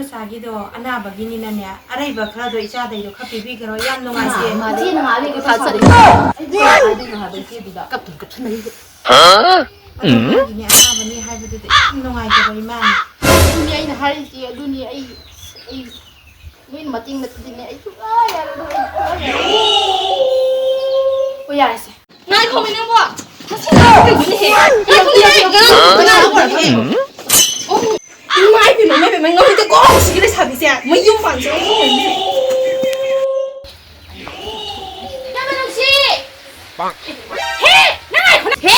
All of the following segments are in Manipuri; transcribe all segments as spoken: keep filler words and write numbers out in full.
ꯏꯆꯥꯒꯤꯗꯣ ꯑꯅꯥꯕꯒꯤꯅꯤꯅꯅꯦ, ꯑꯔꯩꯕ ꯈꯔꯗꯣ ꯏꯆꯥꯗꯩꯗꯣ ꯈꯔ ꯄꯤꯕꯤꯈ꯭ꯔꯣ꯫ ꯌꯥꯝ ꯅꯨꯡꯉꯥꯏꯇꯦ꯫ ꯏꯆꯦ ꯅꯍꯥꯟ ꯂꯩꯒꯦ ꯊꯥꯖꯔꯤ꯫ ꯀꯩꯗꯧꯅꯣ ꯍꯥꯏꯕ ꯏꯆꯦꯗꯨꯗ? ꯀꯞꯇꯅ ꯀꯞꯁꯟꯅꯔꯤꯁꯦ꯫ ꯑꯗꯨꯒꯤꯅꯦ, ꯑꯅꯥꯕꯅꯤ ꯍꯥꯏꯕꯗꯨꯗ ꯌꯥꯝ ꯅꯨꯡꯉꯥꯏꯇꯕ ꯏꯃꯥꯅ꯫ ꯑꯗꯨꯅꯤ ꯑꯩꯅ ꯍꯥꯏꯔꯤꯁꯦ, ꯑꯗꯨꯅꯤ ꯑꯩ, ꯑꯩ ꯅꯣꯏꯅ ꯃꯇꯦꯡ ꯅꯠꯇꯗꯤꯅꯦ ꯑꯩ ꯁꯨꯡꯌꯥ ꯌꯥꯔꯣꯏ, ꯑꯩ ꯁꯨꯡꯌꯥ ꯌꯥꯔꯣꯏ꯫ ꯑꯣ, ꯌꯥꯔꯦꯁꯦ꯫ ꯉꯥꯏꯈꯣꯃꯤ ꯅꯪꯕꯣ! ꯉꯁꯤ ꯀꯩꯅꯣꯅꯦꯍꯦ? ꯉꯥꯏꯈꯣꯃꯤ, ꯉꯥꯏꯈꯣ, ꯉꯥꯏꯈꯣ, ꯉꯥꯏꯈꯣ, ꯉꯥꯏꯈꯣ꯫ ꯑꯣ, ꯏꯃꯥ ꯏꯄꯦꯝꯃ, ꯏꯃꯥ ꯏꯄꯦꯝꯃ, ꯉꯝꯗꯦꯀꯣ ꯁꯤꯒꯤ ꯂꯩꯁꯥꯕꯤꯁꯦ꯫ ꯃꯌꯨꯝ ꯄꯥꯟꯁꯤꯔ ꯈꯪꯗꯦ꯫ ꯏꯌꯥꯝꯕ ꯅꯨꯡꯁꯤ! ꯍꯦ! ꯅꯪ ꯉꯥꯏꯈꯣ, ꯅꯪ! ꯍꯦ!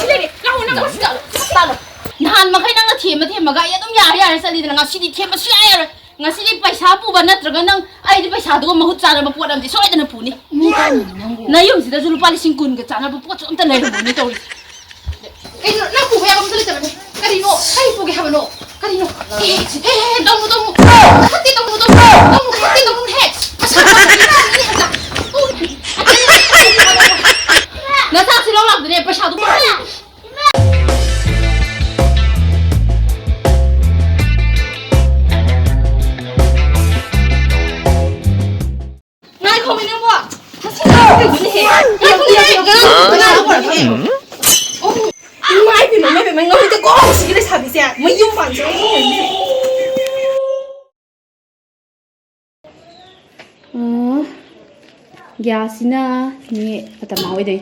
ꯁꯤ ꯂꯩꯔꯦ꯫ ꯂꯥꯛꯑꯣ, ꯅꯪ ꯍꯣꯁꯄꯤꯇꯥꯜ ꯆꯠꯂꯣ꯫ ꯅꯍꯥꯟ ꯃꯈꯩ ꯅꯪꯅ ꯊꯦꯝꯃ ꯊꯦꯝꯃꯒ ꯑꯩ ꯑꯗꯨꯝ ꯌꯥꯔꯦ ꯌꯥꯔꯦ ꯆꯠꯂꯤꯗꯅ, ꯉꯁꯤꯗꯤ ꯊꯦꯝꯕ ꯁꯨꯡꯌꯥ ꯌꯥꯔꯣꯏ꯫ ꯉꯁꯤꯗꯤ ꯄꯩꯁꯥ ꯄꯨꯕ ꯅꯠꯇ꯭ꯔꯒ ꯅꯪ ꯑꯩꯗꯤ ꯄꯩꯁꯥꯗꯨꯒ ꯃꯍꯨꯠ ꯆꯥꯅꯕ ꯄꯣꯠ ꯑꯃꯗꯤ ꯁꯣꯏꯗꯅ ꯄꯨꯅꯤ꯫ ꯃꯤ ꯀꯔꯝꯕꯅꯣ ꯅꯪꯕꯨ? ꯅꯌꯨꯝꯁꯤꯗꯁꯨ ꯂꯨꯄꯥ ꯂꯤꯁꯤꯡ ꯀꯨꯟꯒ ꯆꯥꯅꯕ ꯄꯣꯠꯁꯨ ꯑꯝꯇ ꯂꯩꯔꯝꯃꯣꯏꯅꯦ ꯇꯧꯔꯤꯁꯦ꯫ ꯀꯩꯅꯣ? ꯅꯪ ꯄꯨꯕ ꯌꯥꯕ ꯑꯝꯇ ꯂꯩꯇꯕꯅꯦ꯫ ꯀꯔꯤꯅꯣ? ꯀꯔꯤ ꯄꯨꯒꯦ ꯍꯥꯏꯕꯅꯣ? ꯀꯔꯤꯅꯣ? ꯍꯦ, ꯍꯦ, ꯍꯦ, ꯍꯦ, ꯇꯧꯅꯨ, ꯇꯧꯅꯨ꯫ ꯐꯠꯇꯦ, ꯇꯧꯅꯨ, ꯇꯧꯅꯨ꯫ ꯇꯧꯅꯨ, ꯐꯠꯇꯦ, ꯇꯧꯅꯨ, ꯍꯦ꯫ ꯄꯩꯁꯥ ꯄꯥꯏꯕ ꯃꯤꯅꯦ ꯍꯥꯏꯕ꯫ ꯅꯆꯥꯁꯤ ꯂꯧ ꯂꯥꯛꯇꯅꯦ, ꯄꯩꯁꯥꯗꯨ ꯄꯥꯏ꯫ ꯉꯥꯏꯈꯣꯃꯤ ꯅꯪꯕꯣ! ꯉꯁꯤ ꯀꯩꯅꯣꯅꯦꯍꯦ? ꯉꯥꯏꯈꯣꯃꯤ, ꯉꯥꯏꯈꯣꯃꯤ, ꯉꯥꯏꯈꯣꯃꯤ, ꯉꯥꯏꯈꯣꯃꯤ꯫ ꯑꯣ, ꯏꯃꯥ ꯏꯄꯦꯝꯃ, ꯏꯃꯥ ꯏꯄꯦꯝꯃ, ꯉꯝꯗꯦꯀꯣ ꯁꯤꯒꯤ ꯂꯩꯁꯥꯕꯤꯁꯦ꯫ ꯃꯌꯨꯝ ꯄꯥꯟꯁꯤꯔ ꯈꯪꯗꯦ꯫ ꯎꯝ, ꯒ꯭ꯌꯥꯁꯁꯤꯅ ꯅꯦ ꯑꯇꯃꯥ ꯍꯣꯏꯗꯩ꯫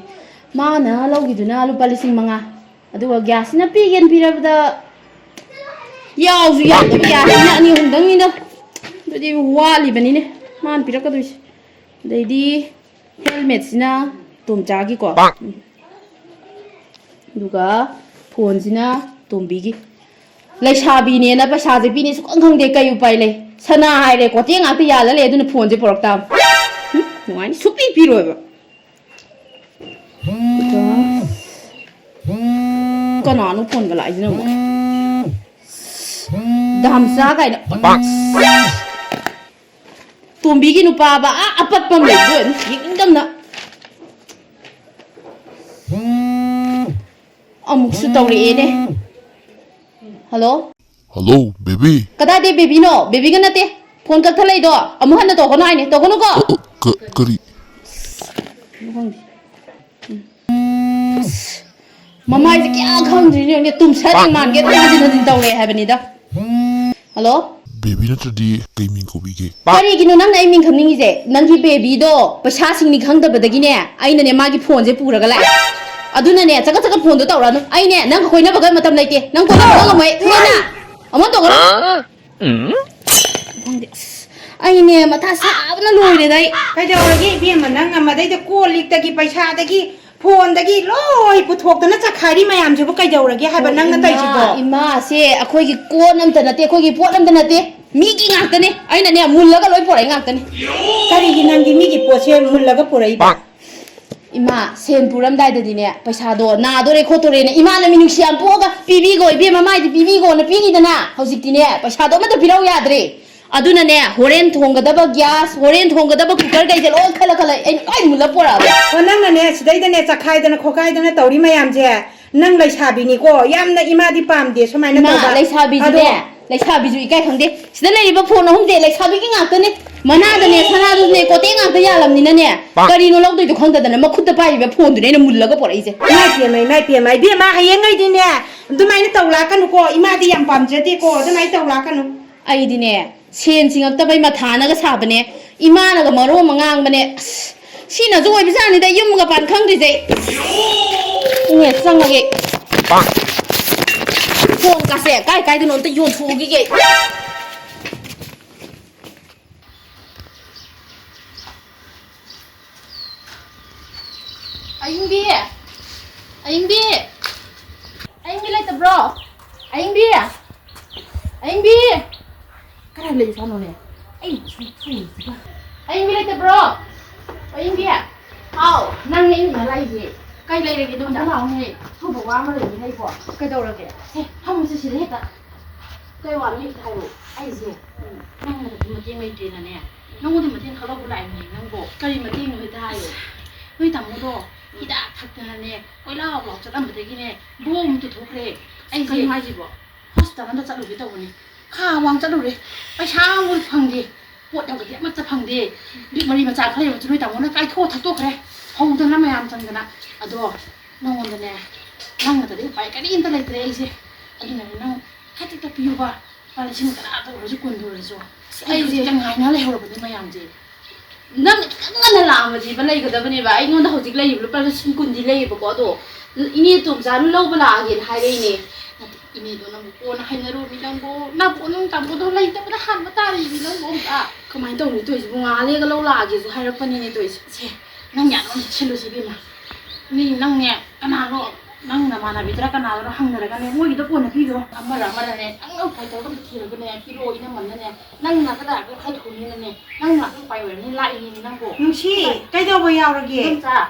ꯃꯥꯅ ꯂꯧꯈꯤꯗꯨꯅ ꯂꯨꯄꯥ ꯂꯤꯁꯤꯡ ꯃꯉꯥ꯫ ꯑꯗꯨꯒ ꯒ꯭ꯌꯥꯁꯁꯤꯅ ꯄꯤꯒꯦꯅ ꯄꯤꯔꯕꯗ ꯌꯥꯎꯁꯨ ꯌꯥꯎꯗꯕ ꯒ꯭ꯌꯥꯁꯁꯤꯅ ꯑꯅꯤ ꯑꯍꯨꯝꯗꯪꯅꯤꯗ꯫ ꯑꯗꯨꯗꯤ ꯋꯥꯠꯂꯤꯕꯅꯤꯅꯦ ꯃꯥꯅ ꯄꯤꯔꯛꯀꯗꯣꯏꯁꯦ꯫ ꯑꯗꯩꯗꯤ ꯍꯦꯜꯃꯦꯠꯁꯤꯅ ꯇꯣꯝꯆꯥꯒꯤꯀꯣ꯫ ꯑꯗꯨꯒ ꯐꯣꯟꯁꯤꯅ ꯇꯣꯝꯕꯤꯒꯤ꯫ ꯂꯩꯁꯥꯕꯤꯅꯦꯅ ꯄꯩꯁꯥꯁꯦ ꯄꯤꯅꯤ ꯁꯨꯈꯪ ꯈꯪꯗꯦ, ꯀꯩ ꯎꯄꯥꯏ ꯂꯩ? ꯁꯅꯥ ꯍꯥꯏꯔꯦ, ꯀꯣꯇꯦꯛ ꯉꯥꯛꯇ ꯌꯥꯜꯂ ꯂꯩ, ꯑꯗꯨꯅ ꯐꯣꯟꯁꯦ ꯄꯨꯔꯛꯇꯥꯕ꯫ ꯍꯨꯝ, ꯅꯨꯡꯉꯥꯏꯅꯤ, ꯁꯨꯛꯄꯤ ꯄꯤꯔꯣꯏꯕ꯫ ꯑꯗꯨꯒ ꯀꯅꯥꯅꯣ ꯐꯣꯟꯒ ꯂꯥꯛꯏꯁꯤꯅ ꯑꯃꯨꯛ? ꯗꯥꯝꯆꯥ ꯀꯥꯏꯅ꯫ ꯇꯣꯝꯕꯤꯒꯤ ꯅꯨꯄꯥꯕ ꯑꯥ ꯑꯄꯠꯄ ꯑꯃ ꯂꯩꯕꯗꯣ ꯑꯣꯏꯔꯝꯅꯤ, ꯌꯦꯡꯅꯤꯡꯗꯕꯅ꯫ ꯑꯃꯨꯛꯁꯨ ꯇꯧꯔꯛꯑꯦꯅꯦ꯫ ꯍꯜꯂꯣ? Hello, baby. ꯀꯗꯥꯏꯗꯩ ꯕꯦꯕꯤꯅꯣ? ꯕꯦꯕꯤꯒ ꯅꯠꯇꯦ꯫ ꯐꯣꯟ ꯀꯛꯊꯠꯂꯛꯏꯗꯣ꯫ ꯑꯃꯨꯛ ꯍꯟꯅ ꯇꯧꯒꯅꯨ ꯍꯥꯏꯅꯦ꯫ ꯇꯧꯒꯅꯨꯀꯣ꯫ ꯑ, ꯑ, ꯀ-, ꯀꯔꯤ? ꯀꯩꯅꯣ ꯈꯪꯗꯦ꯫ ꯎꯝ꯫ ꯑꯁ, ꯃꯃꯥꯏꯁꯦ ꯀꯌꯥ ꯈꯪꯗ꯭ꯔꯤꯅꯣ ꯌꯦꯡꯉꯨꯅꯦ꯫ ꯇꯨꯝꯁꯟ ꯃꯥꯟꯒꯦ ꯑꯗꯨꯝ ꯍꯟꯖꯤꯟ ꯍꯟꯖꯤꯟ ꯇꯧꯔꯦ ꯍꯥꯏꯕꯅꯤꯗ꯫ ꯍꯜꯂꯣ? ꯕꯦꯕꯤ ꯅꯠꯇ꯭ꯔꯗꯤ ꯀꯩ ꯃꯤꯡ ꯀꯧꯕꯤꯒꯦ? ꯀꯔꯤꯒꯤꯅꯣ ꯅꯪꯅ ꯑꯩ ꯃꯤꯡ ꯈꯪꯅꯤꯡꯉꯤꯁꯦ? ꯅꯪꯒꯤ ꯕꯦꯕꯤꯗꯣ ꯄꯩꯁꯥꯁꯤꯡꯅꯤ ꯈꯪꯗꯕꯗꯒꯤꯅꯦ, ꯑꯩꯅꯅꯦ ꯃꯥꯒꯤ ꯐꯣꯟꯁꯦ ꯄꯨꯔꯒ ꯂꯥꯛꯑꯦ꯫ ꯑꯗꯨꯅꯅꯦ, ꯆꯒꯠ ꯆꯒꯠ ꯐꯣꯟꯗꯣ ꯇꯧꯔꯛꯑꯅꯨ꯫ ꯑꯩꯅꯦ ꯅꯪꯒ ꯀꯣꯏꯅꯕꯒ ꯃꯇꯝ ꯂꯩꯇꯦ꯫ ꯅꯪ ꯀꯣꯏꯅꯕꯒ ꯉꯝꯃꯣꯏ꯫ ꯊꯣꯛꯑꯣꯅ! ꯑꯃꯨꯛ ꯇꯧꯒꯅꯨ꯫ ꯈꯪꯗꯦ꯫ ꯑꯁ, ꯑꯩꯅꯦ ꯃꯊꯥ ꯁꯥꯕꯅ ꯂꯣꯏꯔꯦꯗ ꯑꯩ꯫ ꯀꯩꯗꯧꯔꯒꯦ ꯏꯕꯦꯝꯃ, ꯅꯪ ꯑꯃꯗꯩꯗ ꯀꯣꯜ ꯂꯤꯛꯇꯒꯤ, ꯄꯩꯁꯥꯗꯒꯤ, ꯐꯣꯟꯗꯒꯤ ꯂꯣꯏ ꯄꯨꯊꯣꯛꯇꯅ ꯆꯈꯥꯏꯔꯤ ꯃꯌꯥꯝꯁꯤꯕꯨ ꯀꯩꯗꯧꯔꯒꯦ ꯍꯥꯏꯕ ꯅꯪꯅ ꯏꯃꯥ, ꯇꯧꯔꯤꯁꯤꯕꯣ? ꯏꯃꯥ, ꯁꯦ ꯑꯩꯈꯣꯏꯒꯤ ꯀꯣꯟ ꯑꯝꯇ ꯅꯠꯇꯦ, ꯑꯩꯈꯣꯏꯒꯤ ꯄꯣꯠ ꯑꯝꯇ ꯅꯠꯇꯦ, ꯃꯤꯒꯤ ꯉꯥꯛꯇꯅꯦ꯫ ꯑꯩꯅꯅꯦ ꯃꯨꯜꯂꯒ ꯂꯣꯏ ꯄꯣꯔꯛꯏ ꯉꯥꯛꯇꯅꯦ꯫ ꯀꯔꯤꯒꯤ ꯅꯪꯗꯤ ꯃꯤꯒꯤ ꯄꯣꯠꯁꯦ ꯃꯨꯜꯂꯒ ꯄꯨꯔꯛꯏꯕ? ꯏꯃꯥ, ꯁꯦꯟ ꯄꯨꯔꯝꯗꯥꯏꯗꯗꯤꯅꯦ, ꯄꯩꯁꯥꯗꯣ ꯅꯥꯗꯣꯔꯦ ꯈꯣꯠꯇꯣꯔꯦꯅ ꯏꯃꯥꯅ ꯃꯤꯅꯨꯡꯁꯤ ꯌꯥꯝ ꯄꯣꯛꯑꯒ, "ꯄꯤꯕꯤꯒꯣ ꯏꯕꯦꯝꯃ, ꯃꯥꯏꯗꯤ ꯄꯤꯕꯤꯒꯣꯅ" ꯄꯤꯔꯤꯗꯅ꯫ ꯍꯧꯖꯤꯛꯇꯤꯅꯦ, ꯄꯩꯁꯥꯗꯣ ꯑꯃꯠꯇ ꯄꯤꯔꯛꯎ ꯌꯥꯗ꯭ꯔꯦ꯫ ꯑꯗꯨꯅꯅꯦ, ꯍꯣꯔꯦꯟ ꯊꯣꯡꯒꯗꯕ ꯒ꯭ꯌꯥꯁ, ꯍꯣꯔꯦꯟ ꯊꯣꯡꯒꯗꯕ ꯀꯨꯀꯔ ꯀꯩꯁꯦ ꯂꯣꯏ ꯈꯜꯂ ꯈꯜꯂ ꯑꯩꯅ ꯂꯣꯏ ꯃꯨꯜꯂ ꯄꯣꯔꯛꯑꯕ꯫ ꯑꯣ, ꯅꯪꯅꯅꯦ ꯁꯤꯗꯩꯗꯅꯦ ꯆꯈꯥꯏꯗꯅ ꯈꯣꯈꯥꯏꯗꯅ ꯇꯧꯔꯤ ꯃꯌꯥꯝꯁꯦ, ꯅꯪ ꯂꯩꯁꯥꯕꯤꯅꯤꯀꯣ, ꯌꯥꯝꯅ ꯏꯃꯥꯗꯤ ꯄꯥꯝꯗꯦ ꯁꯨꯃꯥꯏꯅ ꯏꯃꯥ, ꯇꯧꯕ꯫ ꯂꯩꯁꯥꯕꯤꯁꯨꯅꯦ, ꯑꯗꯣ ꯂꯩꯁꯥꯕꯤꯁꯨ ꯏꯀꯥꯏ ꯈꯪꯗꯦ꯫ ꯁꯤꯗ ꯂꯩꯔꯤꯕ ꯐꯣꯟ ꯑꯍꯨꯝꯁꯦ ꯂꯩꯁꯥꯕꯤꯒꯤ ꯉꯥꯛꯇꯅꯦ꯫ ꯃꯅꯥꯗꯅꯦ, ꯁꯅꯥꯗꯨꯅꯦ, ꯀꯣꯇꯦꯛ ꯉꯥꯛꯇ ꯌꯥꯜꯂꯝꯅꯤꯅꯅꯦ, ꯀꯔꯤꯅꯣ ꯂꯧꯗꯣꯏꯗꯣ ꯈꯪꯗꯗꯅ ꯃꯈꯨꯠꯇ ꯄꯥꯏꯔꯤꯕ ꯐꯣꯟꯗꯨꯅꯦ ꯑꯩꯅ ꯃꯨꯜꯂꯒ ꯄꯣꯔꯛꯏꯁꯦ꯫ ꯏꯃꯥ ꯏꯕꯦꯝꯃ, ꯏꯃꯥ ꯏꯕꯦꯝꯃ, ꯏꯕꯦꯝꯃ, ꯍꯌꯦꯡꯉꯩꯗꯤꯅꯦ ꯑꯗꯨꯃꯥꯏꯅ ꯇꯧ ꯂꯥꯛꯀꯅꯨꯀꯣ꯫ ꯏꯃꯥꯗꯤ ꯌꯥꯝ ꯄꯥꯝꯖꯗꯦꯀꯣ, ꯑꯗꯨꯃꯥꯏꯅ ꯇꯧ ꯂꯥꯛꯀꯅꯨ꯫ ꯑꯩꯗꯤꯅꯦ, ꯁꯦꯟ ꯁꯤꯡꯉꯛꯇꯕꯩ ꯃꯊꯥꯅꯒ ꯁꯥꯕꯅꯦ, ꯏꯃꯥꯅꯒ ꯃꯔꯣꯟ ꯑꯃ ꯉꯥꯡꯕꯅꯦ꯫ ꯑꯁ, ꯁꯤꯅꯁꯨ ꯑꯣꯏꯕꯖꯥꯠꯅꯤꯗ, ꯌꯨꯝꯒ ꯄꯥꯟ ꯈꯪꯗ꯭ꯔꯤꯁꯦ ꯑꯩ꯫ ꯏꯅꯦ, ꯆꯪꯉꯒꯦ꯫ ꯐꯣꯟ ꯀꯥꯁꯦ ꯀꯥꯏ ꯀꯥꯏꯗꯅꯣ ꯑꯝꯇ ꯌꯣꯟꯊꯣꯛꯎꯈꯤꯒꯦ꯫ ꯑꯌꯤꯡꯕꯤ! ꯑꯌꯤꯡꯕꯤ! ꯑꯌꯤꯡꯕꯤ ꯂꯩꯇꯕ꯭ꯔꯣ? ꯑꯌꯤꯡꯕꯤ! ꯑꯌꯤꯡꯕꯤ! ꯀꯗꯥꯏ ꯂꯩꯖꯥꯠꯅꯣꯅꯦ? ꯑꯩ ꯁꯨꯝ ꯊꯤꯔꯤꯁꯤꯕ꯫ ꯑꯌꯤꯡꯕꯤ ꯂꯩꯇꯕ꯭ꯔꯣ? ꯑꯌꯤꯡꯕꯤ! ꯍꯥꯎ, ꯅꯪꯅꯦ ꯑꯩꯅ ꯂꯥꯛꯏꯁꯦ꯫ ꯀꯩ ꯂꯩꯔꯒꯦ ꯑꯗꯣꯝꯗ? ꯑꯝꯇ ꯂꯥꯛꯑꯣꯅꯦ꯫ ꯑꯊꯨꯕ ꯋꯥ ꯑꯃ ꯂꯩꯔꯦ ꯑꯩꯕꯣ꯫ ꯀꯩꯗꯧꯔꯒꯦ? ꯁꯦ, ꯐꯝꯃꯨꯁꯦ ꯁꯤꯗ ꯍꯦꯛꯇ꯫ ꯀꯩ ꯋꯥꯅꯣ ꯍꯦꯛꯇ ꯍꯥꯏꯔꯛꯑꯣ꯫ ꯑꯩꯁꯦ, ꯎꯝ, ꯅꯪꯅꯒꯗꯤ ꯃꯇꯦꯡ ꯂꯩꯇ꯭ꯔꯦꯅꯅꯦ, ꯅꯪꯉꯣꯟꯗ ꯃꯇꯦꯡ ꯈꯔ ꯂꯧꯕ ꯂꯥꯛꯏꯅꯦ ꯅꯪꯕꯣ꯫ ꯀꯔꯤ ꯃꯇꯦꯡꯅꯣ ꯍꯦꯛꯇ ꯍꯥꯏꯌꯣ꯫ ꯑꯁ, ꯅꯣꯏ ꯇꯥꯃꯣꯗꯣ ꯎꯝ꯫ ꯍꯤꯗꯥꯛ ꯊꯛꯇꯅꯅꯦ, ꯀꯣꯏꯂꯥꯎ ꯂꯥꯎ ꯆꯠꯂꯝꯕꯗꯒꯤꯅꯦ, ꯕꯣꯝ ꯇꯨꯊꯣꯛꯈ꯭ꯔꯦ꯫ ꯑꯩꯁꯦ ꯀꯩꯅꯣ ꯍꯥꯏꯁꯤꯕꯣ? ꯍꯣꯁꯄꯤꯇꯥꯜ ꯑꯃꯗ ꯆꯠꯂꯨꯒꯦ ꯇꯧꯕꯅꯤ꯫ ꯈꯥ ꯋꯥꯡ ꯆꯠꯂꯨꯔꯦ꯫ ꯄꯩꯁꯥ ꯑꯃꯨꯛ ꯐꯪꯗꯦ꯫ ꯄꯣꯠ ꯌꯥꯝꯒꯗꯤ ꯑꯃꯠꯇ ꯐꯪꯗꯦ꯫ ꯕꯤꯛ ꯃꯔꯤ ꯃꯆꯥ ꯈꯔ ꯂꯩꯕꯗꯨ ꯅꯣꯏ ꯇꯥꯃꯣꯅ ꯀꯥꯏꯊꯣꯛꯑ ꯊꯛꯇꯣꯛꯈ꯭ꯔꯦ꯫ ꯍꯧꯗꯅ ꯃꯌꯥꯝ ꯆꯪꯗꯅ꯫ ꯑꯗꯣ ꯅꯉꯣꯟꯗꯅꯦ, ꯅꯪ ꯅꯠꯇꯗꯤ ꯎꯄꯥꯏ ꯀꯔꯤꯝꯇ ꯂꯩꯇ꯭ꯔꯦ ꯑꯩꯁꯦ꯫ ꯑꯗꯨꯅꯅꯦ ꯅꯪ ꯈꯖꯤꯛꯇ ꯄꯤꯌꯨꯕ꯫ ꯂꯨꯄꯥ ꯂꯤꯁꯤꯡ ꯇꯔꯥꯗ ꯑꯣꯏꯔꯁꯨ, ꯀꯨꯟꯗ ꯑꯣꯏꯔꯁꯨ꯫ ꯑꯁ, ꯑꯩꯁꯦ ꯍꯧꯖꯤꯛꯇ ꯉꯥꯏꯅ ꯂꯩꯍꯧꯔꯕꯅꯤ ꯃꯌꯥꯝꯁꯦ꯫ ꯅꯪ ꯈꯤꯇꯪ ꯉꯟꯅ ꯂꯥꯛꯑꯝꯃꯗꯤꯕ ꯂꯩꯒꯗꯕꯅꯦꯕ꯫ ꯑꯩꯉꯣꯟꯗ ꯍꯧꯖꯤꯛ ꯂꯩꯔꯤꯕ ꯂꯨꯄꯥ ꯂꯤꯁꯤꯡ ꯀꯨꯟꯗꯤ ꯂꯩꯌꯦꯕꯀꯣ, ꯑꯗꯣ ꯏꯅꯦ ꯇꯣꯝꯆꯥꯅ ꯂꯧꯕ ꯂꯥꯛꯑꯒꯦꯅ ꯍꯥꯏꯔꯛꯏꯅꯦ꯫ ꯅꯠꯇꯦ, ꯏꯅꯦꯗꯣ ꯅꯪꯕꯨ ꯀꯣꯟꯅ ꯍꯥꯏꯅꯔꯨꯅꯤ ꯅꯪꯕꯨ꯫ ꯅꯪꯕꯨ ꯅꯪ ꯇꯥꯃꯣꯗꯣ ꯂꯩꯇꯕꯗ ꯍꯥꯟꯕ ꯇꯥꯔꯤꯅꯤ ꯅꯪꯕꯨ ꯑꯝꯇ꯫ ꯀꯃꯥꯏꯅ ꯇꯧꯅꯤ ꯇꯧꯔꯤꯁꯤꯕꯨ? ꯉꯥꯏꯍꯥꯛ ꯂꯩꯔꯒ ꯂꯧ ꯂꯥꯛꯑꯒꯦꯁꯨ ꯍꯥꯏꯔꯛꯄꯅꯤꯅꯦ ꯇꯧꯔꯤꯁꯦ꯫ ꯁꯦ, ꯅꯪ ꯌꯥꯅꯕ ꯑꯝꯇ ꯁꯤꯜꯂꯨꯁꯤ ꯏꯕꯦꯝꯃ꯫ ꯃꯤ ꯅꯪꯅꯦ ꯀꯅꯥꯅꯣ, ꯅꯪ ꯅꯃꯥꯟꯅꯕꯤꯗꯨꯔ ꯀꯅꯥꯗꯨꯔ ꯍꯪꯅꯔꯒꯅꯦ, ꯃꯣꯏꯒꯤꯗ ꯀꯣꯟꯅ ꯄꯤꯈ꯭ꯔꯣ꯫ ꯑꯃꯔ ꯑꯃꯔꯅꯦ, ꯅꯪꯅ ꯎꯄꯥꯏ ꯇꯧꯔꯒ ꯑꯝꯇ ꯊꯤꯔꯒꯅꯦ, ꯄꯤꯔꯛꯑꯣ ꯏꯅꯝꯃꯅꯅꯦ꯫ ꯅꯪ ꯅꯥꯛꯇ ꯂꯥꯛꯑꯒ ꯈꯔ ꯊꯨꯅꯤꯅꯅꯦ, ꯅꯪ ꯅꯥꯛꯇ ꯎꯄꯥꯏ ꯑꯣꯏꯔꯅꯤ ꯂꯥꯛꯏꯅꯦ ꯅꯪꯕꯨ꯫ ꯅꯨꯡꯁꯤ, ꯀꯩꯗꯧꯕ ꯌꯥꯎꯔꯒꯦ? ꯏꯗꯣꯝꯆꯥ,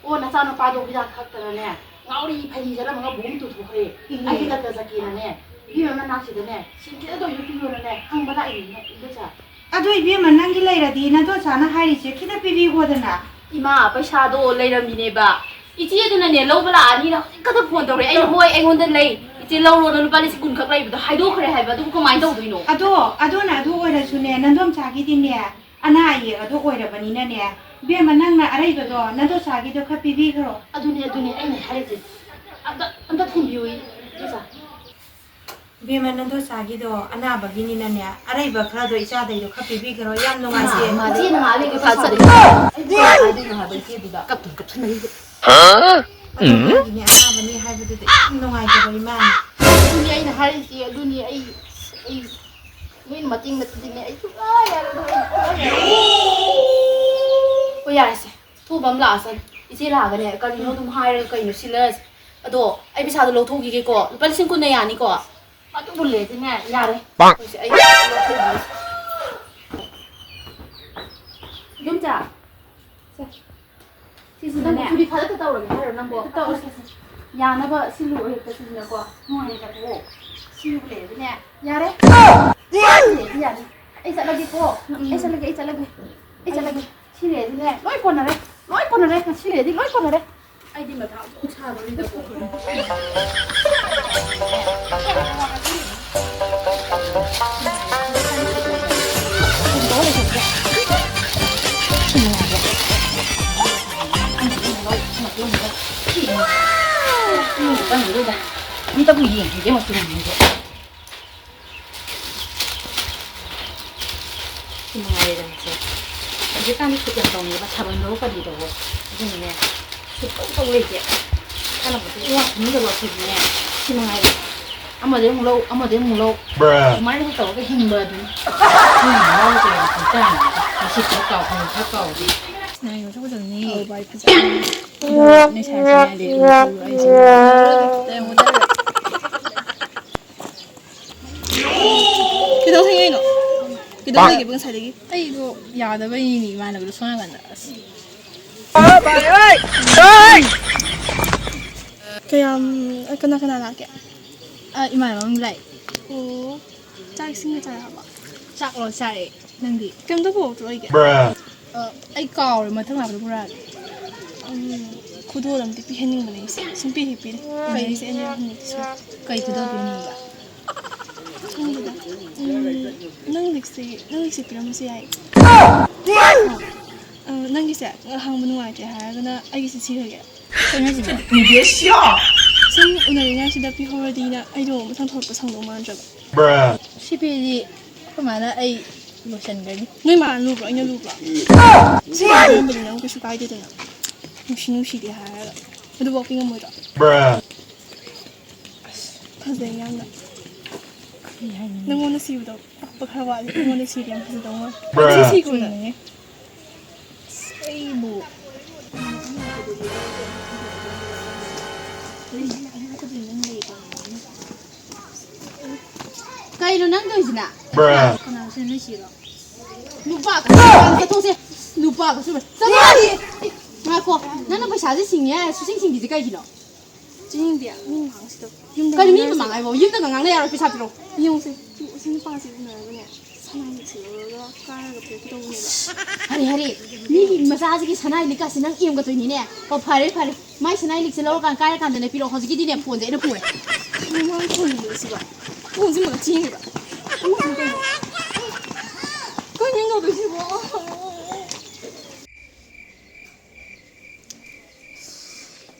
ꯑꯣ, ꯅꯆꯥꯅꯨꯄꯥꯗꯣ ꯍꯤꯗꯥꯛ ꯊꯛꯇꯅꯅꯦ, ꯉꯥꯎꯔꯤ ꯐꯩꯔꯤ ꯆꯠꯂꯝꯃꯒ ꯕꯣꯝ ꯇꯨꯊꯣꯛꯈ꯭ꯔꯦ꯫ ꯏꯍꯦ꯫ ꯑꯩ ꯍꯤꯗꯥꯛꯇ ꯆꯠꯀꯦꯅꯅꯦ, ꯏꯕꯦꯝꯃ ꯃꯅꯥꯛꯁꯤꯗꯅꯦ, ꯁꯦꯟ ꯈꯤꯇ ꯑꯣꯏꯁꯨ ꯄꯤꯌꯣꯅꯅꯦ, ꯍꯪꯕ ꯂꯥꯛꯏꯅꯦ, ꯏꯗꯣꯝꯆꯥ꯫ ꯑꯗꯣ ꯏꯕꯦꯝꯃ, ꯅꯪꯒꯤ ꯂꯩꯔꯗꯤ ꯅꯗꯣꯆꯥꯅ ꯍꯥꯏꯔꯤꯁꯦ ꯈꯤꯇ ꯄꯤꯕꯤꯈꯣꯗꯅ꯫ ꯏꯃꯥ, ꯄꯩꯁꯥꯗꯣ ꯂꯩꯔꯝꯃꯤꯅꯦꯕ꯫ ꯏꯆꯦꯗꯨꯅꯅꯦ, ꯂꯧꯕ ꯂꯥꯛꯑꯅꯤꯅ ꯍꯧꯖꯤꯛ ꯈꯛꯇ ꯐꯣꯟ ꯇꯧꯔꯛꯑꯦ꯫ ꯑꯩꯅ, "ꯍꯣꯏ, ꯑꯩꯉꯣꯟꯗ ꯂꯩ꯫ ꯏꯆꯦ, ꯂꯧꯔꯣꯅ ꯂꯨꯄꯥ ꯂꯤꯁꯤꯡ ꯀꯨꯟ ꯈꯛ ꯂꯩꯕꯗꯣ ꯍꯥꯏꯗꯣꯛꯈ꯭ꯔꯦ" ꯍꯥꯏꯕ꯫ ꯑꯗꯨꯕꯨ ꯀꯃꯥꯏꯅ ꯇꯧꯗꯣꯏꯅꯣ? ꯑꯗꯣ, ꯑꯗꯨꯅ ꯑꯗꯨ ꯑꯣꯏꯔꯁꯨꯅꯦ, ꯅꯗꯣꯝꯆꯥꯒꯤꯗꯤꯅꯦ, ꯑꯅꯥ ꯑꯌꯦꯛ ꯑꯗꯣ ꯑꯣꯏꯔꯕꯅꯤꯅꯅꯦ, ꯏꯕꯦꯝꯃ, ꯅꯪꯅ ꯑꯔꯩꯕꯗꯣ ꯅꯗꯣꯆꯥꯒꯤꯗꯣ ꯈꯔ ꯄꯤꯕꯤꯈ꯭ꯔꯣ꯫ ꯑꯗꯨꯅꯦ, ꯑꯗꯨꯅꯦ ꯑꯩꯅ ꯍꯥꯏꯔꯤꯁꯦ꯫ ꯑꯝꯇ, ꯑꯝꯇ ꯊꯦꯝꯕꯤꯌꯨ, ꯏꯗꯣꯆꯥ꯫ ꯏꯕꯦꯝꯃ, ꯅꯗꯣꯆꯥꯒꯤꯗꯣ ꯑꯅꯥꯕꯒꯤꯅꯤꯅꯅꯦ, ꯑꯔꯩꯕ ꯈꯔꯗꯣ ꯏꯆꯥꯗꯩꯗꯣ ꯈꯔ ꯄꯤꯕꯤꯈ꯭ꯔꯣ꯫ ꯌꯥꯝ ꯅꯨꯡꯉꯥꯏꯇꯦ꯫ ꯏꯃꯥ, ꯏꯆꯦꯅ ꯉꯥꯏꯍꯥꯛ ꯂꯩꯒꯦ ꯄꯩꯁꯥ ꯆꯠꯂꯦ꯫ ꯑꯩ ꯀꯩ ꯍꯥꯏꯗꯣꯏꯅꯣ ꯍꯥꯏꯕ ꯏꯆꯦꯗꯨꯗ? ꯀꯞꯇꯨꯝ ꯀꯞꯁꯟꯅꯩꯁꯦ꯫ ꯑꯗꯣ ꯃꯥꯒꯤꯅꯦ ꯑꯅꯥꯕꯅꯤ ꯍꯥꯏꯕꯗꯨꯗ ꯌꯥꯝ ꯅꯨꯡꯉꯥꯏꯇꯕ ꯏꯃꯥꯅ꯫ ꯑꯗꯨꯅꯤ ꯑꯩꯅ ꯍꯥꯏꯔꯤꯁꯦ, ꯑꯗꯨꯅꯤ ꯑꯩ, ꯑꯩ ꯅꯣꯏꯅ ꯃꯇꯦꯡ ꯅꯠꯇꯗꯤꯅꯦ ꯑꯩ ꯁꯨꯡꯌꯥ ꯌꯥꯔꯣꯏ, ꯑꯩ ꯁꯨꯡꯌꯥ ꯌꯥꯔꯣꯏ꯫ ꯍꯣꯏ, ꯌꯥꯔꯦꯁꯦ, ꯊꯣꯛꯄ ꯑꯃ ꯂꯥꯛꯑꯁꯅꯤ꯫ ꯏꯆꯦ ꯂꯥꯛꯑꯒꯅꯦ ꯀꯔꯤꯅꯣ ꯑꯗꯨꯝ ꯍꯥꯏꯔꯒ ꯀꯩꯅꯣ ꯁꯤꯜꯂꯁꯤ꯫ ꯑꯗꯣ ꯑꯩ ꯄꯩꯁꯥꯗꯣ ꯂꯧꯊꯣꯛꯈꯤꯒꯦꯀꯣ, ꯂꯨꯄꯥ ꯂꯤꯁꯤꯡ ꯀꯨꯟꯅ ꯌꯥꯅꯤꯀꯣ? ꯑꯗꯨꯕꯨ ꯂꯩꯔꯗꯤꯅꯦ, ꯌꯥꯔꯦ꯫ ꯄꯥꯛ꯫ ꯍꯧꯖꯤꯛ ꯑꯩ ꯂꯧꯊꯣꯛꯈꯤꯒꯦ꯫ ꯏꯗꯣꯝꯆꯥ, ꯁꯦ, ꯁꯤꯁꯤꯅꯅꯦ, ꯅꯪ ꯆꯨꯔꯤ ꯐꯥꯗꯠꯇ ꯇꯧꯔꯒꯦ ꯍꯥꯏꯔꯣ ꯅꯪꯕꯣ? ꯇꯧꯔꯁꯦ, ꯁꯦ, ꯁꯦ꯫ ꯌꯥꯅꯕ ꯁꯤꯜꯂꯨ ꯍꯦꯛꯇ ꯁꯤꯁꯤꯅꯀꯣ꯫ ꯅꯨꯡꯉꯥꯏꯅ ꯆꯠꯊꯣꯛꯑꯣ꯫ ꯁꯤꯕꯨ ꯂꯩꯔꯗꯤꯅꯦ, ꯌꯥꯔꯦ꯫ ꯁꯤ ꯂꯩꯔꯗꯤ ꯌꯥꯔꯦ꯫ ꯑꯩ ꯆꯠꯂꯒꯦꯀꯣ꯫ ꯎꯝ꯫ ꯑꯩ ꯆꯠꯂꯒꯦ, ꯑꯩ ꯆꯠꯂꯒꯦ꯫ ꯑꯩ ꯆꯠꯂꯒꯦ꯫ ꯁꯤ ꯂꯩꯔꯗꯤꯅꯦ, ꯂꯣꯏ ꯀꯣꯟꯅꯔꯦ꯫ ꯂꯣꯏ ꯀꯣꯟꯅꯔꯦ꯫ ꯁꯤ ꯂꯩꯔꯗꯤ ꯂꯣꯏ ꯀꯣꯟꯅꯔꯦ꯫ ꯑꯩꯗꯤ ꯃꯊꯥ ꯑꯃꯨꯛ ꯁꯥꯗꯣꯔꯤꯗꯀꯣ꯫ ꯑꯝꯇꯕꯨ ꯌꯦꯡꯈꯤꯒꯦ ꯃꯆꯨꯝꯁꯦ꯫ ꯁꯤ ꯃꯉꯥꯏꯔꯦꯗꯅ ꯁꯦ꯫ ꯍꯧꯖꯤꯛꯀꯥꯟꯗꯤ ꯁꯨꯠ ꯌꯥꯝ ꯇꯧꯅꯩꯕ, ꯊꯥꯕꯜꯗꯕꯨ ꯀꯔꯤꯗꯕꯨ꯫ ꯑꯗꯨꯅꯅꯦ, ꯁꯨꯠ ꯇꯧ ꯇꯧ ꯂꯩꯁꯦ꯫ ꯀꯥꯟꯅꯕꯁꯦ ꯏꯋꯥ ꯈꯪꯗꯕ ꯑꯩꯈꯣꯏꯗꯤꯅꯦ, ꯁꯤ ꯃꯉꯥꯏꯔꯦ꯫ ꯑꯃꯗꯩ ꯑꯃꯨꯛ ꯂꯧ, ꯑꯃꯗꯩ ꯑꯃꯨꯛ ꯂꯧ꯫ ꯁꯨꯃꯥꯏꯅ ꯁꯨꯝ ꯇꯧꯔꯒ ꯍꯤꯡꯕ ꯑꯗꯨꯅꯤ꯫ ꯃꯤꯅ ꯉꯥꯎꯕ ꯀꯌꯥ ꯃꯇꯝ ꯆꯥꯔꯤꯉꯩꯗ ꯉꯁꯤ ꯈꯔ ꯀꯥꯎ, ꯍꯌꯦꯡ ꯈꯔ ꯀꯥꯎ꯫ ꯁꯤꯅ ꯍꯌꯦꯡ ꯃꯊꯛ ꯐꯖꯅꯤ꯫ ꯑꯧ, ꯚꯥꯏ, ꯐꯖꯅꯤ꯫ ꯑꯗꯣ ꯅꯣꯏ ꯁꯥꯔꯁꯤꯅ ꯌꯥꯗꯦ, ꯑꯗꯨ ꯑꯩꯁꯦ ꯀꯩꯗꯧ ꯊꯦꯡꯉꯛꯏꯅꯣ? ꯀꯩꯗꯧ ꯂꯩꯒꯦꯕ ꯉꯁꯥꯏꯗꯒꯤ? ꯑꯩꯗꯣ ꯌꯥꯗꯕꯩꯅꯤꯅꯦ, ꯏꯃꯥꯟꯅꯕꯗꯣ ꯁꯣꯝ ꯅꯥꯀꯟꯗ꯫ ꯑꯁ꯫ ꯀꯌꯥꯝ, ꯀꯅꯥ ꯀꯅꯥ ꯂꯥꯛꯀꯦ? ꯑ, ꯏꯃꯥꯟꯅꯕ ꯑꯃ ꯂꯥꯛꯑꯦ꯫ ꯑꯣ, ꯆꯥꯛ ꯏꯁꯤꯡꯒ ꯆꯥꯔꯕꯣ? ꯆꯥꯛꯂꯣ? ꯆꯥꯔꯦ꯫ ꯅꯪꯗꯤ? ꯀꯩꯝꯇ ꯄꯨꯔꯛꯇ꯭ꯔꯣ ꯑꯩꯒꯤ? ꯑ, ꯑꯩ ꯀꯥꯎꯔꯦ, ꯃꯊꯪ ꯂꯥꯛꯄꯗ ꯄꯨꯔꯛꯑꯒꯦ꯫ ꯎꯝ, ꯈꯨꯗꯣꯜ ꯑꯝꯇ ꯄꯤꯍꯟꯅꯤꯡꯕꯅꯦ ꯑꯩꯁꯦ꯫ ꯁꯨꯡꯄꯤ ꯍꯦꯛ ꯄꯤꯗꯦ꯫ ꯀꯩ? ꯎꯅꯔꯤꯁꯦ ꯑꯅꯤꯔꯛ ꯑꯍꯨꯝꯂꯛꯇꯤ ꯁꯨꯔꯦ꯫ ꯀꯩ ꯈꯨꯗꯣꯜ ꯄꯤꯍꯟꯅꯤꯡꯕ? ꯈꯪꯗꯦꯗ꯫ ꯎꯝ, ꯅꯪ ꯂꯤꯛꯁꯦ, ꯅꯪ ꯂꯤꯛꯁꯦ ꯄꯤꯔꯝꯕꯁꯨ ꯌꯥꯏ꯫ ꯑ, ꯅꯪꯒꯤꯁꯦ ꯍꯥꯡꯕ ꯅꯨꯡꯉꯥꯏꯇ꯭ꯔꯦ ꯍꯥꯏꯔꯒꯅ ꯑꯩꯒꯤꯁꯦ ꯁꯤꯈ꯭ꯔꯒꯦ꯫ ꯀꯩꯅꯣ ꯍꯥꯏꯁꯤꯕꯣ? ꯁꯨꯝ ꯎꯅꯔꯤꯉꯩꯁꯤꯗ ꯄꯤꯍꯧꯔꯗꯤꯅ ꯑꯩꯗꯣ ꯃꯊꯪ ꯊꯣꯛꯂꯛꯄ ꯁꯪꯗꯧ ꯃꯥꯟꯗ꯭ꯔꯕ꯫ ꯁꯤ ꯄꯤꯔꯗꯤ ꯑꯩꯈꯣꯏ ꯃꯥꯅ ꯑꯩ ꯂꯣꯏꯁꯟꯒꯅꯤ꯫ ꯅꯣꯏ ꯃꯥꯅ ꯂꯨꯕ꯭ꯔꯣ? ꯑꯩꯅ ꯂꯨꯕ꯭ꯔꯣ? ꯁꯤ ꯂꯨꯕꯗꯤ ꯅꯪ ꯀꯩꯁꯨ ꯀꯥꯏꯗꯦꯗꯅ꯫ ꯅꯨꯡꯁꯤ ꯅꯨꯡꯁꯤꯗꯦ ꯍꯥꯏꯔꯒ꯫ ꯑꯗꯨꯐꯥꯎ ꯄꯤ ꯉꯝꯃꯣꯏꯗ꯭ꯔꯣ? ꯑꯁ, ꯐꯖꯩ ꯌꯥꯝꯅ꯫ ꯀꯩ ꯍꯥꯏꯅꯤ? ꯅꯪꯉꯣꯟꯗ ꯁꯤꯕꯗꯣ ꯄꯛꯄ ꯈꯔ ꯋꯥꯠꯂꯤ꯫ ꯑꯩꯉꯣꯟꯗ ꯁꯤꯔꯗꯤ ꯌꯥꯝ ꯐꯖꯗꯧ ꯃꯥꯜꯂꯤ꯫ ꯁꯤ ꯁꯤꯈ꯭ꯔꯣ ꯅꯪ꯫ ꯑꯁ, ꯑꯩꯕꯨ꯫ ꯀꯩꯅꯣ ꯅꯪ ꯇꯧꯔꯤꯁꯤꯅ? ꯀꯅꯥꯁꯦ ꯅꯣꯏ ꯆꯦꯔꯣ? ꯅꯨꯄꯥꯒ ꯆꯠꯊꯣꯛꯁꯦ꯫ ꯅꯨꯄꯥꯒ ꯆꯠꯊꯣꯛꯁꯦ꯫ ꯆꯠꯂꯣ꯫ ꯉꯥꯏꯈꯣ꯫ ꯅꯪꯅ ꯄꯩꯁꯥꯁꯦ ꯁꯤꯡꯉꯦ ꯍꯥꯏꯔ ꯁꯨꯁꯤꯡ ꯁꯤꯡꯗꯤꯁꯦ ꯀꯩꯒꯤꯅꯣ? ꯆꯤꯡꯗꯤ ꯃꯤ ꯃꯃꯥꯡꯁꯤꯗ ꯌꯨꯝꯗ ꯀꯩꯅꯣ ꯃꯤ ꯉꯥꯡꯅꯔꯁꯤ꯫ ꯃꯃꯥꯡ ꯍꯥꯏꯕꯣ? ꯌꯨꯝꯗꯒ ꯉꯥꯡꯅ ꯌꯥꯔꯣꯏ, ꯄꯩꯁꯥ ꯄꯤꯔꯛꯑꯣ꯫ ꯌꯦꯡꯉꯨꯁꯦ, ꯁꯤ ꯅꯨꯄꯥꯁꯤ ꯎꯅꯔꯒꯅꯦ, ꯁꯅꯥ ꯂꯤꯛꯁꯦ ꯂꯧꯔꯒ ꯀꯥꯏꯔꯒ ꯄꯤꯔꯛꯀꯦ ꯇꯧꯕꯅꯦꯕ꯫ ꯍꯔꯦ, ꯍꯔꯦ, ꯃꯤꯒꯤ ꯃꯆꯥꯁꯤꯒꯤ ꯁꯅꯥ ꯂꯤꯛꯀꯥꯁꯦ ꯅꯪ ꯑꯦꯝꯒꯗꯣꯏꯅꯤꯅꯦ꯫ ꯑꯣ, ꯐꯔꯦ, ꯐꯔꯦ, ꯃꯥꯏ ꯁꯅꯥ ꯂꯤꯛꯁꯦ ꯂꯧꯔꯀꯥꯟꯗ ꯀꯥꯏꯔꯀꯥꯟꯗꯅꯦ ꯄꯤꯔꯛꯑꯣ, ꯍꯧꯖꯤꯛꯀꯤꯗꯤꯅꯦ ꯐꯣꯟꯁꯦ ꯑꯩꯅ ꯄꯨꯔꯦ꯫ ꯃꯃꯥꯡ ꯈꯣꯏꯔꯤꯕ ꯁꯤꯕ꯫ ꯊꯣꯡꯁꯤ ꯃꯨꯜꯂ ꯆꯦꯟꯈꯤꯕ꯫ ꯀꯩꯅꯣ? ꯀꯩꯅꯣ ꯇꯧꯗꯣꯏꯁꯤꯕꯣ?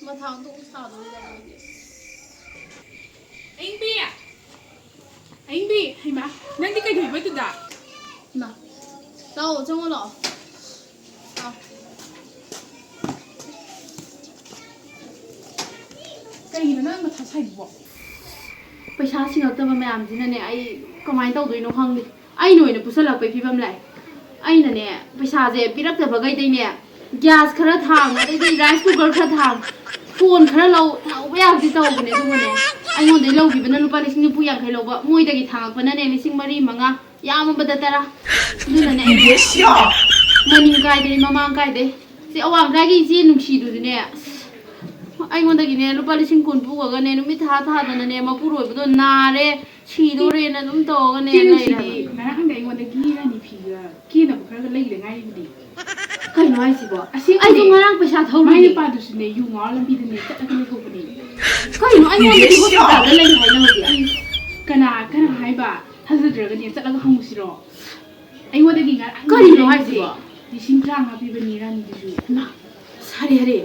ꯃꯊꯥ ꯑꯣꯟꯊꯣꯛꯅ ꯁꯥꯗꯧꯔꯤꯗ ꯑꯩꯗꯤ꯫ ꯑꯌꯤꯡꯕꯤ! ꯑꯌꯤꯡꯕꯤ! ꯍꯩꯃꯥ, ꯅꯪꯗꯤ ꯀꯩꯗꯧꯔꯤꯕ ꯑꯗꯨꯗ? ꯏꯃꯥ, ꯂꯥꯛꯑꯣ, ꯆꯪꯉꯣ ꯂꯥꯛꯑꯣ꯫ ꯂꯥꯛꯑꯣ꯫ ꯀꯩꯒꯤꯅꯣ ꯅꯪ ꯃꯊꯥ ꯁꯥꯏꯗꯨꯕꯣ? ꯄꯩꯁꯥ ꯁꯤꯡꯉꯛꯇꯕ ꯃꯌꯥꯝꯁꯤꯅꯅꯦ, ꯑꯩ ꯀꯃꯥꯏꯅ ꯇꯧꯗꯣꯏꯅꯣ ꯈꯪꯗꯦ꯫ ꯑꯩꯅ ꯑꯣꯏꯅ ꯄꯨꯁꯜꯂꯛꯄꯩ ꯐꯤꯕꯝ ꯂꯥꯛꯑꯦ꯫ ꯑꯩꯅꯅꯦ, ꯄꯩꯁꯥꯁꯦ ꯄꯤꯔꯛꯇꯕꯈꯩꯗꯩꯅꯦ, ꯒ꯭ꯌꯥꯁ ꯈꯔ ꯊꯥꯡ, ꯑꯗꯩꯗꯤ ꯔꯥꯏꯁ ꯀꯨꯀꯔ ꯈꯔ ꯊꯥꯡ, ꯐꯣꯟ ꯈꯔ ꯂꯧ, ꯊꯥꯡꯕ ꯌꯥꯕꯗꯤ ꯇꯧꯕꯅꯦ, ꯑꯗꯨꯒꯅꯦ, ꯑꯩꯉꯣꯟꯗꯩ ꯂꯧꯈꯤꯕꯅ ꯂꯨꯄꯥ ꯂꯤꯁꯤꯡ ꯅꯤꯐꯨ ꯌꯥꯡꯈꯩ ꯂꯧꯕ, ꯃꯣꯏꯗꯒꯤ ꯊꯥꯡꯉꯛꯄꯅꯅꯦ ꯂꯤꯁꯤꯡ ꯃꯔꯤ, ꯃꯉꯥ, ꯌꯥꯝꯃꯕꯗ ꯇꯔꯥ꯫ ꯑꯗꯨꯅꯅꯦ ꯑꯩꯅ ꯃꯅꯤꯡ ꯀꯥꯏꯗꯩ, ꯃꯃꯥꯡ ꯀꯥꯏꯗꯩ꯫ ꯁꯤ ꯑꯋꯥꯡ ꯂꯩꯀꯥꯏꯒꯤ ꯏꯆꯦ ꯅꯨꯡꯁꯤꯗꯨꯁꯨꯅꯦ, ꯑꯁ, ꯑꯩꯉꯣꯟꯗꯒꯤꯅꯦ ꯂꯨꯄꯥ ꯂꯤꯁꯤꯡ ꯀꯨꯟ ꯄꯨꯈ꯭ꯔꯒꯅꯦ, ꯅꯨꯃꯤꯠ ꯊꯥ ꯊꯥꯗꯅꯅꯦ, ꯃꯄꯨꯔꯣꯏꯕꯗꯣ ꯅꯥꯔꯦ, ꯁꯤꯗꯣꯔꯦꯅ ꯑꯗꯨꯝ ꯇꯧꯔꯒꯅꯦ ꯆꯦ ꯂꯩꯔꯦ ꯅꯨꯡꯁꯤꯗꯤ ꯍꯥꯏꯕ꯫ ꯉꯔꯥꯡꯗ ꯑꯩꯉꯣꯟꯗꯒꯤ ꯔꯥꯅꯤ ꯐꯤꯒ ꯀꯦꯅꯕ ꯈꯔꯒ ꯂꯩꯒꯤꯗ ꯉꯥꯏꯔꯤꯕꯅꯦ꯫ ꯀꯩꯅꯣ ꯍꯥꯏꯁꯤꯕꯣ? ꯑꯁꯦꯡꯕꯅꯦ꯫ ꯑꯩꯁꯨ ꯉꯔꯥꯡ ꯄꯩꯁꯥ ꯊꯧꯔꯨꯏꯅꯦ꯫ ꯃꯥꯏ ꯅꯨꯄꯥꯗꯨꯁꯨꯅꯦ ꯌꯨ ꯉꯥꯎꯔ ꯂꯝꯕꯤꯗꯅꯦ ꯆꯠꯂꯒ ꯂꯩꯍꯧꯕꯅꯦ꯫ ꯀꯩꯅꯣ? ꯑꯩꯉꯣꯟꯗꯗꯤ ꯍꯣꯁꯄꯤꯇꯥꯜꯗ ꯂꯩ ꯍꯥꯏꯅ ꯍꯧꯖꯤꯛ꯫ ꯀꯅꯥ, ꯀꯅꯥ ꯍꯥꯏꯕ? ꯊꯥꯖꯗ꯭ꯔꯒꯅꯦ ꯆꯠꯂꯒ ꯍꯪꯉꯨꯁꯤꯔꯣ? ꯑꯩꯉꯣꯟꯗꯒꯤ ꯉꯔꯥꯡ ꯀꯔꯤꯅꯣ ꯍꯥꯏꯁꯤꯕꯣ? ꯂꯤꯁꯤꯡ ꯇꯔꯥꯃꯉꯥ ꯄꯤꯕꯅꯤ ꯔꯥꯅꯤꯗꯨꯁꯨ꯫ ꯏꯃꯥ, ꯍꯔꯦ, ꯍꯔꯦ꯫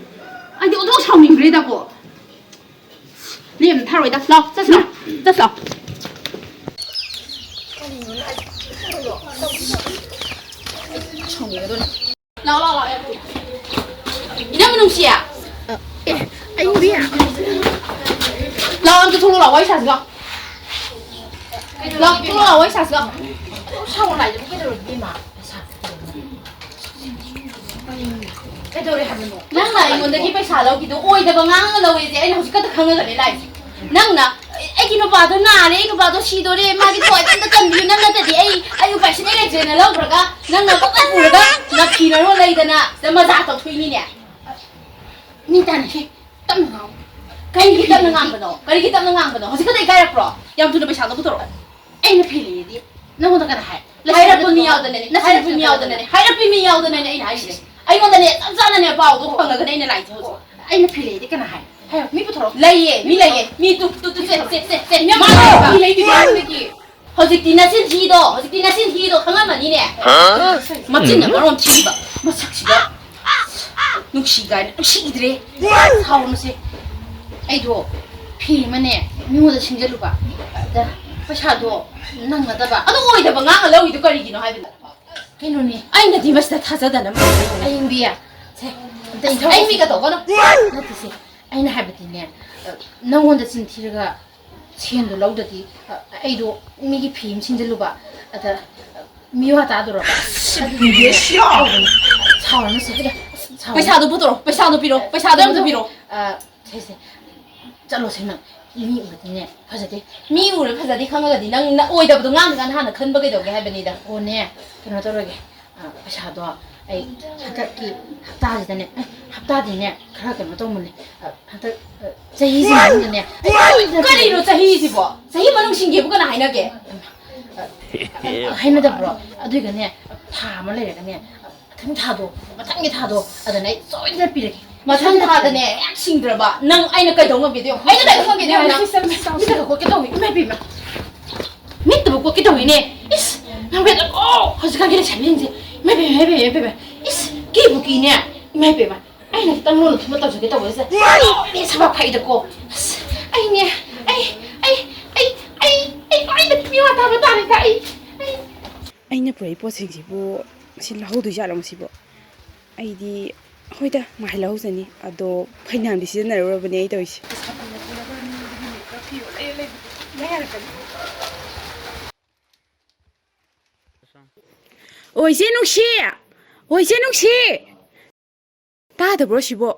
ꯑꯩꯗꯤ ꯑꯣꯟꯊꯣꯛ ꯁꯥꯎꯅꯤꯡꯈ꯭ꯔꯦꯗꯀꯣ꯫ ꯂꯦꯝꯅ ꯊꯥꯔꯣꯏꯗ꯫ ꯂꯥꯎ, ꯆꯠꯁꯤ ꯂꯥꯎ꯫ ꯆꯠꯁꯤ ꯂꯥꯎ꯫ ꯁꯥꯎꯅꯤꯡꯉꯦꯗ꯫ ꯂꯥꯎ, ꯂꯥꯎ, ꯂꯥꯎ, ꯌꯥꯝ ꯊꯨꯏ꯫ ꯏꯅꯝꯃ ꯅꯨꯡꯁꯤ꯫ ꯑꯦ, ꯑꯩ ꯎꯕꯤ꯫ ꯂꯥꯎ, ꯑꯝꯇ ꯊꯣꯛꯂꯛꯑꯣ, ꯂꯥꯎ, ꯋꯥꯔꯤ ꯁꯥꯁꯤ ꯂꯥꯎ꯫ ꯂꯥꯎ, ꯊꯣꯛꯂꯛꯑꯣ, ꯂꯥꯎ, ꯋꯥꯔꯤ ꯁꯥꯁꯤ ꯂꯥꯎ꯫ ꯑꯗꯨꯝ ꯁꯥꯎꯔ ꯂꯥꯛꯏꯗꯨꯕꯨ ꯀꯩꯗꯧꯔꯒꯦ, ꯏꯃꯥ? ꯀꯩꯗꯧꯔꯦ ꯍꯥꯏꯕꯅꯣ? ꯅꯪꯅ ꯑꯩꯉꯣꯟꯗꯒꯤ ꯄꯩꯁꯥ ꯂꯧꯈꯤꯗꯣ ꯑꯣꯏꯗꯕ ꯉꯥꯡꯉꯒ ꯂꯧꯋꯦꯁꯦ ꯑꯩꯅ ꯍꯧꯖꯤꯛ ꯈꯛꯇ ꯈꯪꯉꯒꯅꯦ ꯂꯥꯛꯏꯁꯦ꯫ ꯅꯪꯅ, "ꯑꯩꯒꯤ ꯅꯨꯄꯥꯗꯣ ꯅꯥꯔꯦ, ꯑꯩ ꯅꯨꯄꯥꯗꯣ ꯁꯤꯗꯣꯔꯦ, ꯃꯥꯒꯤ ꯊꯋꯥꯏꯗ ꯑꯝꯇ ꯀꯟꯕꯤꯌꯨ, ꯅꯪ ꯅꯠꯇꯗꯤ ꯑꯩ, ꯑꯩ ꯎꯄꯥꯏ ꯁꯨꯡꯂꯩ ꯂꯩꯇ꯭ꯔꯦꯅ" ꯂꯧꯈ꯭ꯔꯒ ꯅꯪꯅ ꯄꯪꯄꯨ ꯄꯨꯔꯒ ꯅꯐꯤ ꯅꯔꯣꯜ ꯂꯩꯗꯅ ꯁꯤꯗ ꯃꯖꯥ ꯇꯧꯊꯣꯛꯏꯅꯤꯅꯦ꯫ ꯃꯤ ꯇꯥꯅꯤꯡꯗꯦ꯫ ꯇꯞꯅ ꯉꯥꯡꯉꯨ꯫ ꯀꯔꯤꯒꯤ ꯇꯞꯅ ꯉꯥꯡꯕꯅꯣ? ꯀꯔꯤꯒꯤ ꯇꯞꯅ ꯉꯥꯡꯕꯅꯣ? ꯍꯧꯖꯤꯛ ꯈꯛꯇ ꯏꯀꯥꯏꯔꯛꯄ꯭ꯔꯣ? ꯌꯥꯝ ꯊꯨꯅ ꯄꯩꯁꯥꯗꯣ ꯄꯨꯊꯣꯔꯛꯑꯣ꯫ ꯑꯩꯅ ꯐꯤ ꯂꯩꯔꯗꯤ ꯅꯪꯉꯣꯟꯗ ꯀꯅꯥ ꯍꯥꯏ? ꯍꯥꯏꯔꯛꯄ ꯃꯤ ꯌꯥꯎꯗꯅꯅꯦ, ꯍꯥꯏꯔꯛꯄ ꯃꯤ ꯌꯥꯎꯗꯅꯅꯦ, ꯍꯥꯏꯔꯛꯄ ꯃꯤ ꯌꯥꯎꯗꯅꯅꯦ ꯑꯩꯅ ꯍꯥꯏꯔꯤꯁꯦ꯫ ꯑꯩꯉꯣꯟꯗꯅꯦ ꯆꯞ ꯆꯥꯅꯅꯦ ꯄꯥꯎꯗꯣ ꯐꯪꯉꯒꯅꯦ ꯑꯩꯅ ꯂꯥꯛꯏꯁꯦ ꯍꯧꯖꯤꯛ꯫ ꯑꯩꯅ ꯐꯤ ꯂꯩꯔꯗꯤ ꯀꯅꯥ ꯍꯥꯏ? ꯍꯥꯏꯌꯣ, ꯃꯤ ꯄꯨꯊꯣꯔꯛꯑꯣ꯫ ꯂꯩꯌꯦ, ꯃꯤ ꯂꯩꯌꯦ꯫ ꯃꯤ ꯇꯨ, ꯇꯨ, ꯇꯨ, ꯁꯦ, ꯁꯦ, ꯁꯦ, ꯁꯦ꯫ ꯃꯤ ꯌꯥꯝ ꯃꯥ ꯂꯩꯌꯦꯕ꯫ ꯃꯤ ꯂꯩꯇꯦ ꯃꯥꯉꯣꯟꯗꯒꯤ꯫ ꯍꯧꯖꯤꯛꯇꯤ ꯅꯆꯤꯟ ꯊꯤꯗꯣ, ꯍꯧꯖꯤꯛꯇꯤ ꯅꯆꯤꯟ ꯊꯤꯗꯣ ꯈꯪꯉꯝꯃꯅꯤꯅꯦ꯫ ꯃꯆꯤꯟꯅ ꯃꯔꯣꯟ ꯊꯤꯕ, ꯃꯁꯛꯁꯤꯒ꯫ ꯅꯨꯡꯁꯤ ꯀꯥꯏꯅ ꯅꯨꯡꯁꯤꯈꯤꯗ꯭ꯔꯦ꯫ ꯁꯥꯎꯔꯨꯅꯨꯁꯦ꯫ ꯑꯩꯗꯣ ꯐꯤ ꯑꯃꯅꯦ ꯃꯤꯉꯣꯟꯗ ꯁꯤꯡꯖꯜꯂꯨꯕ꯫ ꯑꯗ ꯄꯩꯁꯥꯗꯣ ꯅꯪꯅꯗꯕ꯫ ꯑꯗꯨ ꯑꯣꯏꯗꯕ ꯉꯥꯡꯉ ꯂꯧꯔꯤꯗꯣ ꯀꯔꯤꯒꯤꯅꯣ ꯍꯥꯏꯕꯅꯤꯗ꯫ ꯀꯩꯅꯣꯅꯦ? ꯑꯩꯅꯗꯤ ꯃꯁꯤꯗ ꯊꯥꯖꯗꯅꯕ꯫ ꯑꯌꯤꯡꯕꯤ, ꯁꯦ, ꯑꯝꯇ ꯏꯪꯊꯧ ꯑꯩ ꯃꯤꯒ ꯇꯧꯒꯅꯨ꯫ ꯅꯠꯇꯦꯁꯦ, ꯑꯩꯅ ꯍꯥꯏꯕꯗꯤꯅꯦ, ꯑ, ꯅꯪꯉꯣꯟꯗ ꯆꯤꯟ ꯊꯤꯔꯒ ꯁꯦꯟꯗꯣ ꯂꯧꯗ꯭ꯔꯗꯤ, ꯑ, ꯑꯩꯗꯣ ꯃꯤꯒꯤ ꯐꯤ ꯑꯃ ꯁꯤꯡꯖꯜꯂꯨꯕ, ꯑꯗ, ꯑ, ꯃꯤꯋꯥ ꯇꯥꯗꯣꯔꯕ꯫ ꯑꯗꯨꯒꯤꯅꯦ ꯁꯥꯎꯔꯅꯨ꯫ ꯁꯥꯎꯔꯅꯨꯁꯦ, ꯁꯥꯎꯔꯅꯨ꯫ ꯄꯩꯁꯥꯗꯣ ꯄꯨꯊꯣꯔꯛꯑꯣ, ꯄꯩꯁꯥꯗꯣ ꯄꯤꯔꯛꯑꯣ, ꯄꯩꯁꯥꯗꯣ ꯑꯝꯇ ꯄꯤꯔꯛꯑꯣ꯫ ꯑ, ꯁꯦ, ꯁꯦ, ꯆꯠꯂꯣꯁꯦ ꯅꯪ꯫ ꯃꯤ ꯎꯔꯗꯤꯅꯦ ꯐꯖꯗꯦ꯫ ꯃꯤ ꯎꯔ ꯐꯖꯗꯦ ꯈꯪꯉꯒꯗꯤ ꯅꯪ ꯅ-, ꯑꯣꯏꯗꯕꯗꯣ ꯉꯥꯡꯗ꯭ꯔꯤꯀꯥꯟꯗ ꯍꯥꯟꯅ ꯈꯟꯕ ꯀꯩꯗꯧꯒꯦ ꯍꯥꯏꯕꯅꯤꯗ꯫ ꯑꯣꯅꯦ, ꯀꯩꯅꯣ ꯇꯧꯔꯒꯦ꯫ ꯑ, ꯄꯩꯁꯥꯗꯣ ꯑꯩ ꯍꯟꯗꯛꯀꯤ ꯍꯞꯇꯥꯁꯤꯗꯅꯦ, ꯑꯦ, ꯍꯞꯇꯥꯗꯤꯅꯦ ꯈꯔ ꯀꯩꯅꯣ ꯇꯧꯃꯜꯂꯦ꯫ ꯑ, ꯍꯟꯗꯛ, ꯑ, ꯆꯍꯤꯁꯤ ꯃꯅꯨꯡꯗꯅꯦ ꯑꯩ ꯁꯣꯏꯗꯅ ꯀꯔꯤꯅꯣ ꯆꯍꯤꯁꯤꯕꯣ? ꯆꯍꯤ ꯃꯅꯨꯡ ꯁꯤꯡꯒꯦꯕꯨ ꯀꯅꯥ ꯍꯥꯏꯅꯒꯦ? ꯑ, ꯍꯥꯏꯅꯗꯕ꯭ꯔꯣ? ꯑꯗꯨꯏꯒꯅꯦ, ꯊꯥ ꯑꯃ ꯂꯩꯔꯒꯅꯦ, ꯃꯊꯪ ꯊꯥꯗꯣ, ꯃꯊꯪꯒꯤ ꯊꯥꯗꯣ, ꯑꯗꯨꯅ ꯑꯩ ꯁꯣꯏꯗꯅ ꯄꯤꯔꯒꯦ꯫ ꯃꯊꯪ ꯊꯥꯗꯅꯦ ꯍꯦꯛ ꯁꯤꯡꯗ꯭ꯔꯕ, ꯅꯪ ꯑꯩꯅ ꯀꯩꯗꯧ ꯉꯝꯒꯦꯗꯣ ꯌꯦꯡꯉꯣ꯫ ꯑꯩꯅ ꯀꯩꯗꯧ ꯉꯝꯒꯦꯗꯣ ꯌꯦꯡꯉꯣ ꯅꯪ꯫ ꯃꯤꯠꯇꯒ ꯀꯣꯛꯀꯦ ꯇꯧꯏ, ꯏꯃꯥ ꯏꯕꯦꯝꯃ꯫ ꯃꯤꯠꯇꯕꯨ ꯀꯣꯛꯀꯦ ꯇꯧꯏꯅꯦ꯫ ꯏꯁ, ꯅꯪ ꯀꯩꯗꯧ-, ꯑꯣ, ꯍꯧꯖꯤꯛꯀꯥꯟꯒꯤ ꯂꯩꯁꯥꯕꯤꯁꯤꯡꯁꯦ, ꯏꯃꯥ ꯏꯕꯦꯝꯃ, ꯏꯃꯥ ꯏꯕꯦꯝꯃ, ꯏꯃꯥ ꯏꯕꯦꯝꯃ꯫ ꯏꯁ, ꯀꯤꯕꯨ ꯀꯤꯅꯦ, ꯏꯃꯥ ꯏꯕꯦꯝꯃ꯫ ꯑꯩꯅ ꯈꯤꯇꯪ ꯂꯣꯟꯅ ꯊꯨꯝꯕ ꯇꯧꯖꯒꯦ ꯇꯧꯕꯁꯦ, ꯂꯣꯏꯅ ꯁꯕꯥꯛ ꯐꯛꯏꯗꯀꯣ꯫ ꯑꯁ, ꯑꯩꯅꯦ, ꯑꯩ, ꯑꯩ, ꯑꯩ, ꯑꯩ, ꯑꯩ, ꯑꯩ ꯂꯣꯏꯅ ꯃꯤꯋꯥ ꯇꯥꯕ ꯇꯥꯔꯦꯗ, ꯑꯩ, ꯑꯩ꯫ ꯑꯩꯅ ꯄꯨꯔꯛꯏ ꯄꯣꯠꯁꯤꯡꯁꯤꯕꯨ ꯁꯤ ꯂꯧꯍꯧꯗꯣꯏꯖꯥꯠꯂꯣ ꯃꯁꯤꯕꯨ? ꯑꯩꯗꯤ, ꯍꯣꯏꯗ, ꯃꯍꯩ ꯂꯧꯍꯧꯖꯅꯤ꯫ ꯑꯗꯣ ꯐꯩꯅꯥꯝꯗꯤ ꯁꯤꯖꯤꯟꯅꯔꯨꯔꯕꯅꯦ ꯑꯩ ꯇꯧꯔꯤꯁꯦ꯫ ꯑꯣ, ꯏꯆꯦ ꯅꯨꯡꯁꯤ! ꯑꯣ, ꯏꯆꯦ ꯅꯨꯡꯁꯤ! ꯇꯥꯗꯕ꯭ꯔꯣ ꯁꯤꯕꯣ?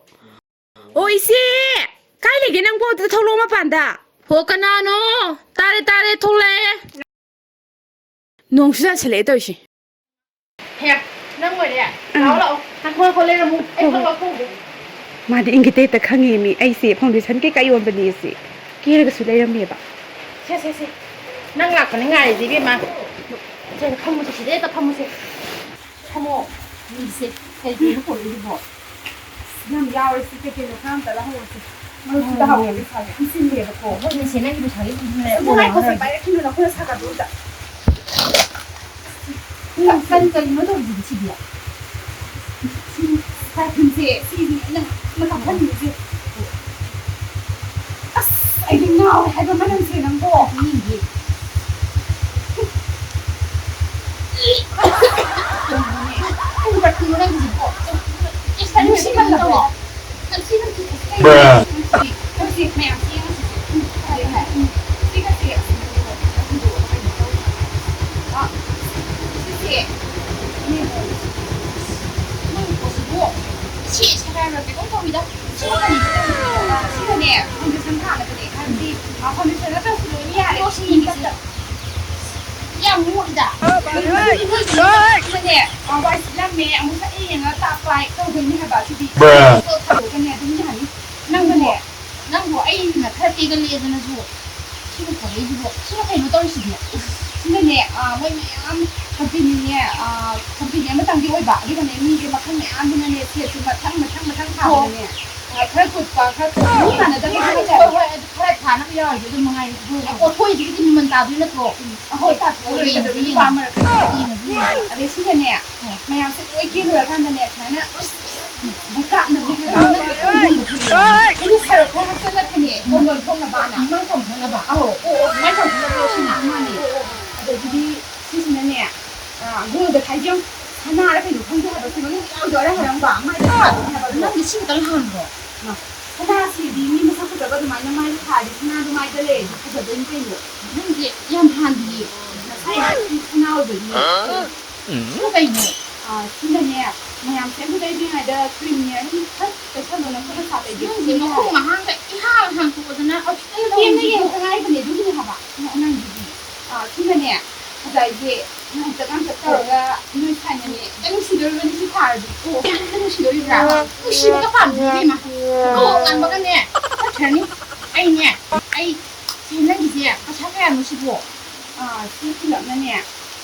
ꯑꯣ, ꯏꯆꯦ! ꯀꯥꯏ ꯂꯩꯒꯦ ꯅꯪꯕꯣ? ꯑꯝꯇ ꯊꯣꯛꯂꯛꯑꯣ ꯃꯄꯥꯟꯗ꯫ ꯍꯣ, ꯀꯅꯥꯅꯣ? ꯇꯥꯔꯦ, ꯇꯥꯔꯦ, ꯊꯣꯛꯂꯛꯑꯦ꯫ ꯅꯣꯡꯁꯨ ꯇꯥꯁꯜꯂꯛꯑꯦ ꯇꯧꯔꯤꯁꯦ꯫ ꯍꯦ, ꯅꯪ ꯑꯣꯏꯔꯦ? ꯎꯝ꯫ ꯂꯥꯛꯑꯣ, ꯂꯥꯛꯑꯣ꯫ ꯉꯥꯏꯈꯣ, ꯉꯥꯏꯈꯣ, ꯂꯩꯔꯝꯃꯨ꯫ ꯑꯩ ꯍꯣꯏ, ꯐꯛ ꯍꯣꯏ꯫ ꯂꯧꯊꯣꯛꯎꯒꯦ꯫ ꯃꯥꯗꯤ ꯏꯪꯒꯤꯇ ꯍꯦꯛꯇ ꯈꯪꯉꯦ ꯃꯤ꯫ ꯑꯩꯁꯦ foundation ꯀꯩꯀꯥ ꯌꯣꯟꯕꯅꯦ ꯁꯤ꯫ ꯀꯦꯔꯒꯁꯨ ꯂꯩꯔꯝꯃꯦꯕ꯫ ꯁꯦ, ꯁꯦ, ꯁꯦ꯫ ꯅꯪ ꯂꯥꯛꯄꯅꯤ ꯉꯥꯏꯔꯤꯁꯦ, ꯏꯕꯦꯝꯃ꯫ ꯁꯦ, ꯐꯝꯃꯨꯁꯦ, ꯁꯤꯗ ꯍꯦꯛꯇ ꯐꯝꯃꯨꯁꯦ꯫ ꯐꯝꯃꯣ꯫ ꯃꯤꯁꯦ ꯀꯩ ꯀꯩꯅꯣ ꯄꯨꯔꯛꯏꯗꯨꯕꯣ? ꯌꯥꯝ ꯌꯥꯎꯔꯦ, ꯁꯤ ꯀꯩ ꯀꯩꯅꯣ ꯈꯔ ꯑꯝꯇ ꯂꯧꯍꯧꯔꯁꯤ꯫ ꯃꯔꯨꯞꯁꯨ ꯇꯥꯍꯧꯔꯦ, ꯄꯩꯁꯥꯁꯦ ꯌꯥꯝ ꯆꯤꯜꯂꯦꯕꯀꯣ꯫ ꯑꯩꯈꯣꯏ ꯃꯁꯦꯟ ꯅꯪꯒꯤ ꯄꯩꯁꯥꯒꯤ ꯄꯨꯟꯁꯤꯅ ꯑꯗꯨ ꯉꯥꯏꯈꯣ, ꯂꯩꯍꯧꯔꯦ꯫ ꯁꯤ ꯄꯥꯏꯔꯛꯈꯤꯅꯨ, ꯅꯈꯣꯏꯅ ꯁꯥꯒꯠꯂꯨ ꯑꯝꯇ꯫ ꯀꯔꯤ, ꯀꯔꯤꯅꯣ ꯇꯧꯔꯤꯁꯤꯗꯤ ꯁꯤꯗꯤ? ꯁꯤ ꯄꯔꯐ꯭ꯌꯨꯝꯁꯦ, ꯁꯤꯅꯤ ꯑꯩꯅ ꯃꯊꯪ ꯈꯜꯂꯤꯁꯦ꯫ ꯑꯁ, ꯑꯩꯗꯤ ꯉꯥꯎꯔꯦ ꯍꯥꯏꯕ ꯃꯅꯝꯁꯦ ꯅꯪꯕꯣ꯫ ꯃꯤꯒꯤ ꯀꯔꯤ ꯄꯔꯐ꯭ꯌꯨꯝꯅꯣ ꯅꯪꯒꯤꯁꯤꯕꯣ? ꯏꯁ, ꯅꯪ ꯁꯤ ꯀꯩꯅꯣ ꯇꯧꯔꯦ꯫ Bruh. ꯁꯤꯅꯅꯦ, foundation ꯊꯥꯅꯕꯅꯦ꯫ ꯍꯥꯏꯕꯗꯤ, foundation ꯅꯠꯇ꯭ꯔꯁꯨ ꯂꯣꯏꯅ ꯌꯥꯔꯦ꯫ ꯌꯥꯝ ꯃꯣꯠꯂꯤꯗ꯫ ꯑꯃꯅꯦ, ꯋꯥꯏ ꯁꯤꯠꯂꯝꯃꯦ, ꯑꯃꯨꯛ ꯁꯠ ꯌꯦꯡꯉꯒ ꯇꯥꯛꯄ ꯍꯥꯏ ꯇꯧꯗꯣꯏꯅꯤ ꯍꯥꯏꯕ꯫ ꯁꯤꯗꯤ ꯊꯥꯗꯣꯛꯑꯒꯅꯦ ꯑꯗꯨꯝ ꯌꯥꯅꯤ꯫ ꯅꯪꯕꯨꯅꯦ, ꯅꯪꯕꯨ ꯑꯩꯅ ꯈꯔ ꯀꯦꯒꯜꯂꯦꯗꯅꯁꯨ, ꯁꯤꯕꯨ ꯄꯣꯔꯛꯏꯁꯤꯕꯨ? ꯁꯤꯅ ꯀꯩꯅꯣ ꯇꯧꯔꯤꯁꯤꯗꯤ? ꯁꯤꯅꯅꯦ, ꯑꯥ, ꯃꯣꯏ ꯃꯌꯥꯝ company ꯅꯦ, ꯑꯥ, company ꯑꯃꯇꯪꯒꯤ ꯑꯣꯏꯕ, ꯑꯗꯨꯒꯅꯦ, ꯃꯤꯁꯦ ꯃꯈꯜ ꯃꯌꯥꯝꯗꯨꯅꯅꯦ, ꯁꯦꯠꯁꯦ ꯃꯊꯪ, ꯃꯊꯪ, ꯃꯊꯪ ꯊꯥꯕꯗꯅꯦ, ꯑꯥ, ꯈꯔ ꯀꯨꯠꯄ, ꯈꯔ ꯃꯤ ꯃꯥꯟꯅꯗꯕ ꯍꯥꯏꯇꯥꯔꯦ꯫ ꯍꯣꯏ, ꯍꯣꯏ, ꯑꯗꯨ ꯈꯔ ꯊꯥꯅꯕ ꯌꯥꯎꯔꯤꯁꯦ ꯑꯗꯨꯝ ꯃꯉꯥꯏꯔꯦ꯫ ꯍꯣꯏ, ꯍꯣꯏ꯫ ꯄꯣꯠꯊꯣꯛꯏꯁꯤꯒꯤꯗꯤ ꯃꯃꯜ ꯇꯥꯗꯣꯏ ꯅꯠꯇ꯭ꯔꯣ? ꯎꯝ꯫ ꯑꯍꯣꯏ, ꯇꯥꯊꯣꯛꯑꯒ ꯌꯦꯡꯉꯁꯤ, ꯂꯩꯒꯗꯕ ꯌꯦꯡꯉꯁꯤ꯫ ꯅꯨꯄꯥ ꯃꯔꯛꯇ꯫ ꯌꯦꯡꯉꯁꯤ, ꯌꯦꯡꯉꯁꯤ꯫ ꯑꯗꯩ ꯁꯤꯅꯅꯦ, ꯑꯣ꯫ ꯃꯌꯥꯝꯁꯦ ꯂꯣꯏ ꯀꯦ ꯂꯣꯏꯔꯀꯥꯟꯗꯅꯦ, ꯁꯨꯃꯥꯏꯅ, ꯑꯁ, ꯕꯨꯀꯥꯞꯅꯕꯤ ꯈꯔ ꯑꯃꯅ ꯀꯣꯟꯕ ꯈꯔ꯫ ꯑꯩꯅ ꯁꯔꯞ ꯈꯔ ꯍꯥꯞꯆꯜꯂꯛꯄꯅꯦ, ꯀꯣꯟ ꯂꯣꯟꯊꯣꯛꯅꯕꯅ꯫ ꯃꯥꯏ ꯆꯥꯎꯊꯣꯛꯅꯕ? ꯑꯧ, ꯑꯣ, ꯑꯣ, ꯃꯥꯏ ꯆꯥꯎꯊꯣꯛꯅꯕ ꯁꯤꯅ꯫ ꯃꯥꯅꯦ꯫ ꯑꯣ, ꯑꯣ, ꯑꯣ꯫ ꯑꯗꯒꯤꯗꯤ ꯁꯤꯁꯤꯅꯅꯦ, ꯑ, ꯒꯣꯜꯗ ꯊꯥꯏꯁꯦ ꯌꯦꯡꯉꯨ꯫ ꯁꯅꯥꯔ ꯀꯩꯅꯣ ꯈꯪꯗꯦ ꯍꯥꯏꯕ, ꯀꯩꯅꯣ ꯌꯥꯝ ꯌꯥꯎꯗꯣ ꯑꯔꯪ ꯑꯔꯪꯕ꯫ ꯃꯥꯏꯗ ꯊꯥꯗꯣꯏꯅꯦ ꯍꯥꯏꯕ ꯑꯗꯣ꯫ ꯅꯪꯗꯤ ꯁꯤ ꯈꯛꯇꯪ ꯍꯥꯡꯕ꯭ꯔꯣ? ꯃꯥ, ꯁꯅꯥꯁꯤꯗꯤ ꯃꯤ ꯃꯁꯛ ꯐꯖꯕ ꯑꯗꯨꯃꯥꯏꯅ ꯃꯥꯏꯗ ꯊꯥꯔꯗꯤ ꯁꯅꯥꯗꯣ ꯃꯥꯏꯗ ꯂꯩꯔꯗꯤ ꯐꯖꯗꯣꯏꯅꯤ ꯀꯩꯅꯣ꯫ ꯅꯪꯗꯤ ꯌꯥꯝ ꯍꯥꯟꯗꯤꯌꯦ꯫ ꯉꯁꯥꯏ ꯁꯅꯥ ꯑꯣꯏꯕꯒꯤꯅꯦ꯫ ꯁꯤꯅ ꯀꯩꯅꯣ? ꯑ, ꯁꯤꯅꯅꯦ, ꯃꯌꯥꯝ ꯁꯦꯝꯕ ꯂꯩꯗ꯭ꯔꯤꯉꯩꯗ ꯀ꯭ꯔꯤꯝꯅꯦ ꯑꯗꯨꯝ ꯈꯔ ꯇꯩꯁꯜꯂꯣ, ꯅꯈꯨꯠ ꯅꯁꯥ ꯇꯩꯕꯤꯌꯨ꯫ ꯅꯪꯁꯦ ꯃꯈꯣꯡ ꯃꯍꯥꯡꯒ ꯏꯍꯥꯡ ꯍꯥꯡꯇꯣꯛꯑꯗꯅ꯫ ꯑꯁ, ꯑꯩ ꯀꯦꯝꯅ ꯌꯦꯡꯕꯗ ꯉꯥꯏꯕꯅꯦ, ꯑꯗꯨꯒꯤꯅꯦ ꯍꯥꯏꯕ꯫ ꯑꯉꯥꯡꯁꯤꯗꯤ꯫ ꯑ, ꯁꯤꯅꯅꯦ, ꯉꯁꯥꯏꯁꯦ ꯉꯥꯡꯇꯛ ꯉꯥꯡꯇꯛ ꯇꯧꯔꯒ ꯅꯣꯏ ꯁꯥꯏꯅꯅꯦ ꯍꯦꯛꯇ ꯅꯨꯡꯁꯤꯗꯣꯔꯤꯕꯅꯤ ꯁꯤ ꯊꯥꯔꯗꯤ꯫ ꯑꯣ, ꯍꯦꯛꯇ ꯅꯨꯡꯁꯤꯗꯣꯔꯤꯕ꯭ꯔꯥ? ꯅꯨꯡꯁꯤꯕꯒ ꯄꯥꯝꯗꯦ ꯏꯕꯦꯝꯃ꯫ ꯀꯣꯛ ꯉꯥꯟꯕꯒꯅꯦ ꯆꯠꯈ꯭ꯔꯅꯤ꯫ ꯑꯩꯅꯦ, ꯑꯩ ꯁꯤ ꯅꯪꯒꯤꯁꯦ ꯄꯩꯁꯥ ꯀꯌꯥꯅꯣ ꯁꯤꯕꯣ? ꯑ, ꯁꯤ ꯄꯨꯂꯞꯅꯅꯦ,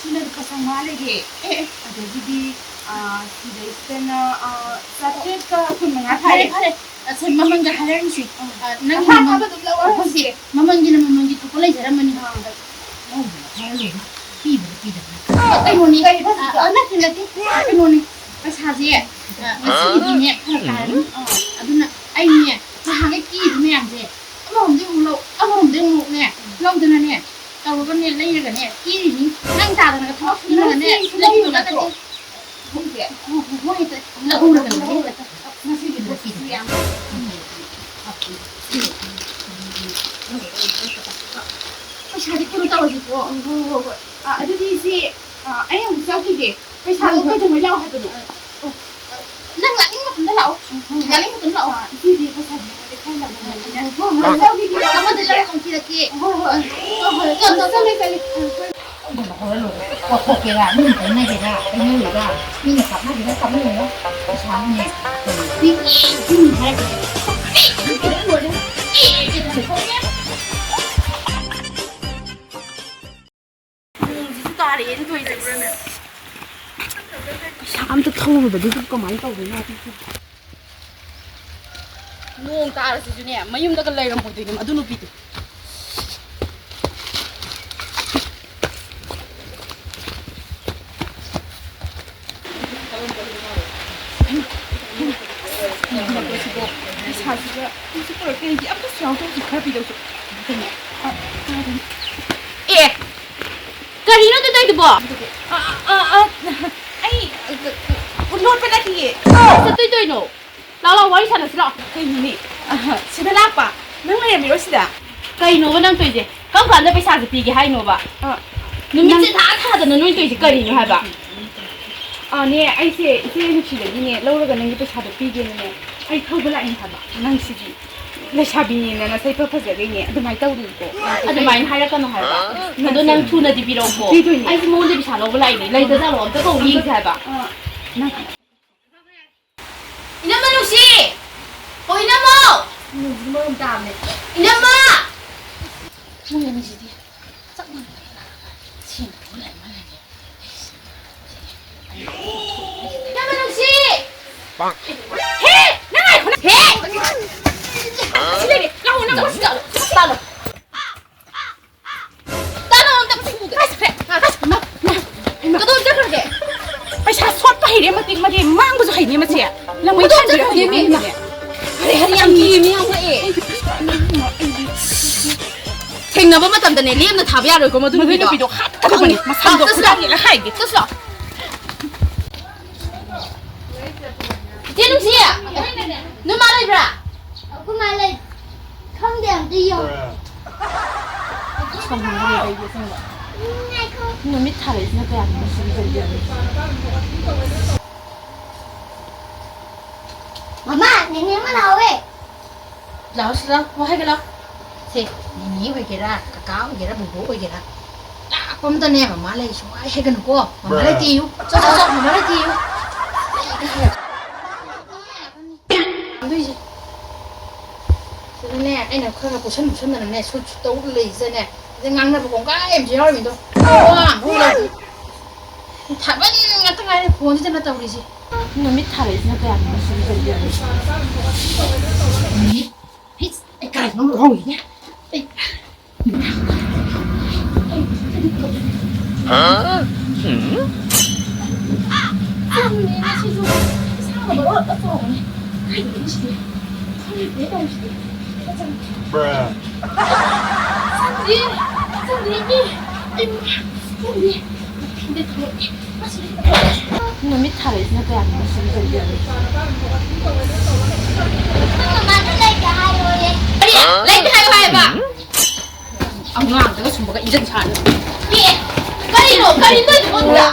ꯁꯤꯅ ꯂꯨꯄꯥ ꯆꯥꯝꯃꯉꯥ ꯂꯩꯔꯦ꯫ ꯑꯦ, ꯑꯦ꯫ ꯑꯗꯒꯤꯗꯤ, ꯑ, ꯁꯤꯗꯩꯁꯤꯗꯅ, ꯑ, ꯆꯥꯇ꯭ꯔꯦꯠꯀ ꯀꯨꯟꯃꯉꯥ ꯐꯔꯦ, ꯊꯥꯔꯦ꯫ ꯐꯔꯦ꯫ ꯑꯁ, ꯃꯃꯜꯒ ꯍꯥꯏꯔꯛꯑꯅꯨꯁꯦ꯫ ꯑ, ꯅꯪ ꯑꯁꯥ ꯃꯃꯜ ꯊꯥꯕ ꯑꯗꯨꯝ ꯂꯧꯔꯣ꯫ ꯍꯧꯖꯤꯛ ꯃꯃꯜꯒꯤꯅ ꯃꯃꯜꯒꯤ ꯊꯣꯛꯄ ꯂꯩꯖꯔꯝꯃꯅꯤ꯫ ꯑꯥ꯫ ꯂꯧꯕꯅ ꯈꯔ ꯂꯣꯏꯔꯦ꯫ ꯄꯤꯕꯅ ꯄꯤꯗꯕꯅ꯫ ꯑ, ꯀꯩꯅꯣꯅꯤ꯫ ꯀꯔꯤ ꯐꯖ-, ꯑ, ꯑ, ꯅꯠꯇꯦ, ꯅꯠꯇꯦ꯫ ꯀꯩꯅꯣꯅꯤ꯫ ꯄꯩꯁꯥꯁꯦ, ꯑ, ꯉꯁꯤꯒꯤꯗꯤꯅꯦ ꯐꯔꯛ ꯇꯥꯔꯅꯤ꯫ ꯑꯥ꯫ ꯑꯗꯨꯅ ꯑꯩꯅꯦ ꯅꯍꯥꯟꯒꯩ ꯀꯤꯔꯤꯕ ꯃꯌꯥꯝꯁꯦ ꯑꯃꯔꯣꯝꯗꯒꯤ ꯑꯃꯨꯛ ꯂꯧ, ꯑꯃꯔꯣꯝꯗꯒꯤ ꯑꯃꯨꯛꯅꯦ ꯂꯧꯗꯅꯅꯦ ꯇꯧꯔꯒꯅꯦ ꯂꯩꯔꯒꯅꯦ ꯀꯤꯔꯤꯅꯤ꯫ ꯅꯪ ꯇꯥꯗꯅꯒ ꯊꯕꯛ ꯁꯨꯗꯅꯒꯅꯦ ꯅꯪ ꯁꯤ ꯂꯩꯕ ꯅꯠꯇꯦ꯫ ꯈꯣꯡꯁꯦ꯫ ꯍꯣꯏ, ꯍꯣꯏ, ꯍꯦꯛꯇ ꯂꯧꯔꯒꯅꯦ ꯍꯦꯛꯇ꯫ ꯉꯁꯤꯒꯤ ꯂꯣꯛꯁꯤꯁꯨ ꯌꯥꯝ ꯄꯩꯁꯥꯗꯤ ꯀꯩꯅꯣ ꯇꯧꯔꯁꯤꯀꯣ꯫ ꯍꯣꯏ, ꯍꯣꯏ, ꯍꯣꯏ꯫ ꯑ, ꯑꯗꯨꯗꯤ ꯏꯆꯦ, ꯑ, ꯑꯩ ꯑꯃꯨꯛ ꯆꯠꯈꯤꯒꯦ꯫ ꯄꯩꯁꯥꯗꯣ ꯍꯣꯏ, ꯍꯣꯏ꯫ ꯀꯩꯗꯧꯉꯩ ꯂꯥꯛꯑꯣ ꯍꯥꯏꯕꯅꯣ? ꯑ, ꯑꯣ, ꯑ, ꯅꯪ ꯂꯥꯛꯅꯤꯡꯕ ꯃꯇꯝꯗ ꯂꯥꯛꯑꯣ꯫ ꯎꯝ, ꯍꯣꯏ, ꯍꯣꯏ꯫ ꯂꯥꯛꯅꯤꯡꯕ ꯃꯇꯝꯗ ꯂꯥꯛꯑꯣ꯫ ꯑ, ꯏꯆꯦꯗꯤ ꯄꯩꯁꯥꯗꯤ ꯑꯩꯉꯣꯟꯗ ꯈꯔ ꯂꯥꯛꯑꯣ ꯍꯥꯏꯕꯅꯤꯅ꯫ ꯍꯣꯏ, ꯍꯣꯏ꯫ ꯑꯃꯗ ꯂꯩꯔꯒ ꯑꯃꯨꯛ ꯄꯤꯔꯛꯀꯦ꯫ ꯍꯣꯏ, ꯍꯣꯏ꯫ ꯍꯣꯏ, ꯍꯣꯏ꯫ ꯆꯠꯂꯦ, ꯆꯠꯂꯦ꯫ ꯀꯣꯠꯊꯣꯛꯀꯦꯔꯥ, ꯃꯤꯅ ꯇꯩꯅꯒꯦꯔꯥ, ꯇꯩꯅꯔꯣꯏꯔꯥ, ꯃꯤꯅ ꯀꯥꯞꯅꯒꯦꯔꯥ, ꯀꯥꯞꯅꯔꯣꯏꯔꯥ, ꯄꯩꯁꯥꯅꯦ, ꯄꯤꯅꯤ ꯍꯥꯏꯔꯛꯀꯦ꯫ ꯅꯣꯡꯁꯤꯁꯨ ꯇꯥꯔꯛꯑꯦꯅꯦ ꯇꯧꯔꯤꯁꯦ꯫ ꯄꯩꯁꯥ ꯑꯝꯇ ꯊꯧꯔꯨꯕꯗꯨꯕꯨ ꯀꯃꯥꯏꯅ ꯇꯧꯗꯣꯏꯅꯣ? ꯅꯣꯡ ꯇꯥꯔꯁꯤꯁꯨꯅꯦ, ꯃꯌꯨꯝꯗꯒ ꯂꯩꯔꯝꯃꯣꯏꯗꯣꯏꯅꯦ ꯑꯗꯨ ꯅꯨꯄꯤꯗꯣ꯫ ꯄꯩꯁꯥꯁꯤꯒ ꯑꯩꯁꯨ ꯄꯨꯔꯛꯇꯦ, ꯑꯩꯗꯤ ꯑꯝꯇꯁꯨ ꯌꯥꯎꯗꯦ, ꯍꯧꯖꯤꯛ ꯈꯔ ꯄꯤꯗꯧꯁꯨ꯫ ꯑꯦ, ꯀꯔꯤꯅꯣ ꯑꯗꯨ ꯇꯧꯏꯗꯨꯕꯣ? ꯑ, ꯑ, ꯑ, ꯑꯩ, ꯑ, ꯂꯣꯠꯄ ꯅꯠꯇꯤꯌꯦ꯫ ꯀꯥꯏ ꯆꯠꯇꯣꯏ ꯇꯧꯔꯤꯅꯣ? ꯂꯥꯛꯑꯣ, ꯂꯥꯛꯑꯣ, ꯋꯥꯔꯤ ꯁꯥꯟꯅꯁꯤ ꯂꯥꯛꯑꯣ꯫ ꯀꯩꯅꯣꯅꯦ? ꯑꯍ, ꯁꯤꯗ ꯂꯥꯛꯄ? ꯅꯪ ꯂꯩꯔꯝꯃꯤꯔꯣ ꯁꯤꯗ? ꯀꯩꯅꯣꯕ ꯅꯪ ꯇꯧꯔꯤꯁꯦ? ꯀꯔꯝ ꯀꯥꯟꯗ ꯄꯩꯁꯥꯁꯦ ꯄꯤꯒꯦ ꯍꯥꯏꯅꯣꯕ? ꯑ, ꯅꯨꯃꯤꯠꯁꯦ ꯅꯪ ꯊꯥ ꯊꯥꯗꯅ ꯅꯣꯏ ꯇꯧꯔꯤꯁꯦ ꯀꯔꯤꯅꯣ ꯍꯥꯏꯕ? ꯑꯥꯅꯦ, ꯑꯩꯁꯦ ꯏꯆꯦ ꯅꯨꯡꯁꯤꯗꯒꯤꯅꯦ ꯂꯧꯔꯒ ꯅꯪꯒꯤ ꯄꯩꯁꯥꯗꯣ ꯄꯤꯒꯦꯅꯅꯦ ꯑꯩ ꯊꯧꯕ ꯂꯥꯛꯏꯅꯦ ꯍꯥꯏꯕ꯫ ꯅꯪꯁꯤꯗꯤ ꯂꯩꯁꯥꯕꯤꯅꯦꯅ ꯅꯁꯛ ꯏꯐ ꯐꯖꯈꯩꯅꯦ ꯑꯗꯨꯃꯥꯏꯅ ꯇꯧꯅꯨꯀꯣ꯫ ꯑꯗꯨꯃꯥꯏꯅ ꯍꯥꯏꯔꯛꯀꯅꯨ ꯍꯥꯏꯕ꯫ ꯑꯗꯣ ꯅꯪ ꯊꯨꯅꯗꯤ ꯄꯤꯔꯛꯎꯀꯣ꯫ ꯄꯤꯗꯣꯏꯅꯦ꯫ ꯑꯩꯁꯦ ꯃꯉꯣꯟꯗ ꯄꯩꯁꯥ ꯂꯧꯕ ꯂꯥꯛꯏꯅꯦ꯫ ꯂꯩꯇꯖꯥꯠꯂꯣ? ꯑꯝꯇ ꯀꯧ ꯌꯦꯡꯁꯦ ꯍꯥꯏꯕ꯫ ꯑ, ꯅꯪ ꯏꯅꯝꯃ ꯅꯨꯡꯁꯤ! ꯑꯣ, ꯏꯅꯝꯃ! ꯅꯨꯡꯁꯤ ꯃꯔꯣꯝ ꯇꯥꯕꯅꯦ꯫ ꯏꯅꯝꯃ! ꯃꯣꯏ ꯑꯅꯤꯁꯤꯗꯤ ꯆꯞ ꯃꯥꯟꯅꯩ꯫ ꯁꯦꯝꯕ ꯂꯩ ꯃꯥꯜꯂꯦ꯫ ꯏꯅꯝꯃ ꯅꯨꯡꯁꯤ! ꯍꯦ! ꯅꯪ ꯉꯥꯏꯈꯣ, ꯅꯪ! ꯍꯦ! ꯁꯤ ꯂꯩꯔꯦ꯫ ꯂꯥꯛꯑꯣ, ꯅꯪ ꯁꯤ ꯂꯥꯛꯑꯣ꯫ ꯁꯤ ꯂꯥꯛꯑꯣ꯫ ꯇꯥꯅꯣ ꯑꯝꯇ ꯃꯁꯤ ꯎꯗꯦ꯫ ꯀꯥꯏ ꯆꯠꯈ꯭ꯔꯦ? ꯀꯥꯏ ꯆꯠꯈ꯭ꯔꯦ? ꯃꯥ, ꯃꯥ, ꯀꯗꯣꯝ ꯆꯠꯈ꯭ꯔꯒꯦ? ꯄꯩꯁꯥ ꯁꯣꯠꯄ ꯍꯩꯔꯦ, ꯃꯇꯦꯛ ꯃꯇꯦꯛ ꯃꯥꯡꯕꯁꯨ ꯍꯩꯅꯦ ꯃꯁꯦ꯫ ꯂꯪꯃꯩ ꯀꯗꯣꯝ ꯊꯥꯟꯕꯤꯔꯣ ꯆꯠꯈ꯭ꯔꯒꯦ, ꯍꯩꯅꯦ ꯃꯤ? ꯃꯁꯦ꯫ ꯍꯔꯦ, ꯍꯔꯦ, ꯌꯥꯝ ꯀꯤꯌꯦ, ꯃꯤ ꯌꯥꯝ ꯉꯛꯑꯦ꯫ ꯊꯦꯡꯅꯕ ꯃꯇꯝꯗꯅꯦ, ꯂꯦꯝꯅ ꯊꯥꯕ ꯌꯥꯔꯣꯏꯀꯣ ꯃꯗꯨ ꯃꯗꯨ ꯅꯨꯄꯤꯗꯣ꯫ ꯅꯨꯄꯤꯗꯣ ꯍꯥꯠꯀꯗꯕꯅꯤ, ꯃꯁꯝꯗꯣ ꯆꯠꯁꯤ ꯂꯥꯎ꯫ ꯈꯨꯗꯥꯡ ꯌꯦꯡꯉ ꯍꯥꯏꯒꯦ꯫ ꯆꯠꯁꯤ ꯂꯥꯎ꯫ ꯏꯆꯦ ꯅꯨꯡꯁꯤ, ꯅꯣꯏ ꯃꯥ ꯂꯩꯕ꯭ꯔꯥ? ꯑꯩꯈꯣꯏ ꯃꯥ ꯂꯩ꯫ ꯈꯪꯗꯦ, ꯑꯝꯇ ꯌꯦꯡꯉꯨ꯫ ꯅꯨꯃꯤꯠ ꯊꯥꯔꯛꯏꯁꯤꯅ ꯀꯌꯥꯅꯣ ꯃꯁꯤꯒꯤ ꯀꯩꯅꯣ? ꯃꯃꯥ, ꯅꯦꯅꯦ ꯑꯃ ꯂꯥꯛꯍꯧꯋꯦ꯫ ꯂꯥꯛꯑꯣ ꯁꯤ ꯂꯥꯛꯑꯣ, ꯋꯥ ꯍꯥꯏꯒꯦ ꯂꯥꯛꯑꯣ꯫ ꯁꯦ, ꯅꯦꯅꯦ ꯑꯣꯏꯒꯦꯔꯥ, ꯀꯀꯥ ꯑꯣꯏꯒꯦꯔꯥ, ꯕꯨꯕꯣꯛ ꯑꯣꯏꯒꯦꯔꯥ, ꯂꯥꯛꯄ ꯑꯝꯇꯅꯦ ꯃꯃꯥ ꯂꯩ ꯁꯨꯡꯍꯥꯏ ꯍꯥꯏꯒꯅꯨꯀꯣ꯫ ꯃꯃꯥ ꯂꯩꯇꯦꯌꯨ꯫ ꯆꯣ, ꯆꯣ, ꯆꯣ, ꯃꯃꯥ ꯂꯩꯇꯦꯌꯨ꯫ ꯑꯗꯨꯏꯁꯦ꯫ ꯁꯤꯗꯅꯦ, ꯑꯩꯅ ꯈꯔ ꯈꯔ ꯀꯣꯏꯁꯟ ꯈꯣꯠꯁꯟꯗꯅꯅꯦ, ꯁꯨꯠ ꯁꯨꯠ ꯇꯧ ꯂꯩꯁꯤꯗꯅꯦ, ꯁꯤꯗ ꯉꯥꯡꯅꯕ ꯀꯣꯡꯒꯥꯏ ꯑꯃꯁꯨ ꯌꯥꯎꯔꯝꯃꯤꯗꯣ꯫ ꯋꯥ ꯑꯃ ꯂꯩꯇꯦ꯫ ꯊꯥꯕꯜ ꯉꯥꯛꯇ ꯉꯥꯏꯔꯦ ꯐꯣꯟꯁꯤꯗꯅ ꯇꯧꯔꯤꯁꯦ꯫ ꯅꯨꯃꯤꯠ ꯊꯥꯔꯛꯏꯁꯤꯅ ꯀꯌꯥꯅꯣ ꯁꯤꯗ ꯇꯧꯔꯤꯁꯦ? ꯅꯨꯃꯤꯠ? ꯍꯩꯁ, ꯑꯩ ꯀꯥꯏꯗꯅꯣ ꯂꯧꯍꯧꯔꯤꯅꯦ꯫ ꯑꯩ ꯅꯨꯃꯤꯠ ꯊꯥꯔꯛꯏꯁꯤꯅ ꯀꯌꯥꯅꯣ ꯁꯤꯗ ꯇꯧꯔꯤꯁꯦ? ꯅꯪ ꯃꯃꯥꯗ ꯂꯩꯇꯦ ꯍꯥꯏꯌꯣꯌꯦ꯫ ꯀꯔꯤ? ꯂꯩꯇꯦ ꯍꯥꯏꯌꯣ ꯍꯥꯏꯕ? ꯑꯉꯥꯡꯗꯒ ꯁꯨꯝꯕꯒ ꯏꯟꯖꯟ ꯁꯥꯔꯤ꯫ ꯑꯦ, ꯀꯔꯤꯅꯣ? ꯀꯔꯤꯅꯣ ꯇꯧꯔꯤꯗꯨꯕꯣ ꯑꯗꯨꯗ?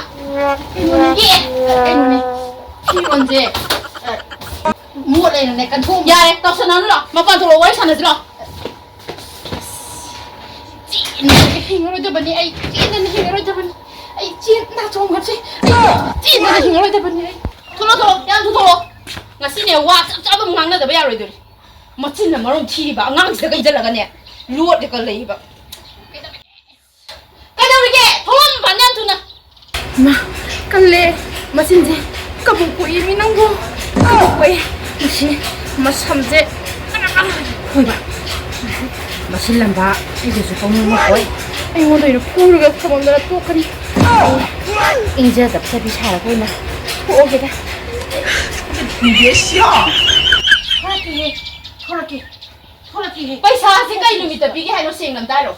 ꯑꯦ, ꯀꯩꯅꯣꯅꯦ꯫ ꯐꯤꯔꯣꯟꯁꯦ, ꯑ, ꯃꯣꯠꯂꯦꯅꯅꯦ, ꯀꯟꯊꯣꯛ-, ꯌꯥꯔꯦ, ꯇꯧꯁꯟꯅꯔꯨ ꯂꯥꯎ꯫ ꯃꯄꯥꯟ ꯊꯣꯛꯂꯛꯑꯣ, ꯋꯥꯔꯤ ꯁꯥꯟꯅꯁꯤ ꯂꯥꯎ꯫ ꯆꯦꯟꯗꯅ ꯍꯤꯡꯉꯔꯣꯏꯗꯕꯅꯤ ꯑꯩ, ꯆꯦꯟꯗꯅ ꯍꯤꯡꯉꯔꯣꯏꯗꯕꯅꯤ꯫ ꯑꯩ ꯆꯦꯟ-, ꯅꯥꯆꯣꯝ ꯍꯥꯞꯁꯤ꯫ ꯑꯩ ꯆꯦꯟꯗꯅ ꯍꯤꯡꯉꯔꯣꯏꯗꯕꯅꯤ ꯑꯩ꯫ ꯊꯣꯛꯂꯛꯑꯣ, ꯊꯣꯛꯂꯛꯑꯣ, ꯌꯥꯝ ꯊꯨꯊꯣꯛꯑꯣ꯫ ꯉꯁꯤꯅꯦ, ꯋꯥ ꯆꯞ ꯆꯥꯕ ꯑꯃ ꯉꯥꯡꯅꯗꯕ ꯌꯥꯔꯣꯏꯗꯣꯔꯤ꯫ ꯃꯆꯤꯟꯅ ꯃꯔꯣꯟ ꯊꯤꯔꯤꯕ, ꯑꯉꯥꯡꯁꯤꯗ ꯀꯩꯖꯜꯂꯒꯅꯦ, ꯂꯣꯠꯂꯒ ꯂꯩꯔꯤꯕ꯫ ꯀꯩꯗꯧꯔꯤꯒꯦ? ꯊꯣꯛꯂꯛꯑꯣ ꯃꯄꯥꯟꯗ ꯌꯥꯝ ꯊꯨꯅ꯫ ꯃꯥ, ꯀꯜꯂꯦ꯫ ꯃꯆꯤꯟꯁꯦ ꯀꯕꯨꯛ ꯀꯣꯛꯏ ꯃꯤ ꯅꯪꯕꯨ꯫ ꯀꯕꯨꯛ ꯀꯣꯛꯏ꯫ ꯃꯁꯤ ꯃꯁꯝꯁꯦ ꯍꯣꯏꯕ꯫ ꯃꯁꯤ ꯂꯝꯕꯥ ꯑꯩꯒꯁꯨ ꯀꯧꯅꯤꯡꯕ ꯍꯣꯏ꯫ ꯑꯩꯉꯣꯟꯗ ꯑꯣꯏꯅ ꯐꯨꯔꯒ ꯊꯝꯃꯝꯗꯅ ꯇꯣꯛꯀꯅꯤ꯫ ꯏꯪꯖꯗꯕ ꯆꯠꯄꯤ ꯁꯥꯔꯒ ꯑꯣꯏꯅ ꯊꯣꯛꯑꯒꯦꯗ꯫ ꯊꯣꯛꯂꯛꯀꯦꯍꯦ, ꯊꯣꯛꯂꯛꯀꯦ, ꯊꯣꯛꯂꯛꯀꯦꯍꯦ꯫ ꯄꯩꯁꯥꯁꯦ ꯀꯩ ꯅꯨꯃꯤꯠꯇ ꯄꯤꯒꯦ ꯍꯥꯏꯅꯣ? ꯁꯦꯡꯅ ꯑꯝꯇ ꯍꯥꯏꯔꯣ꯫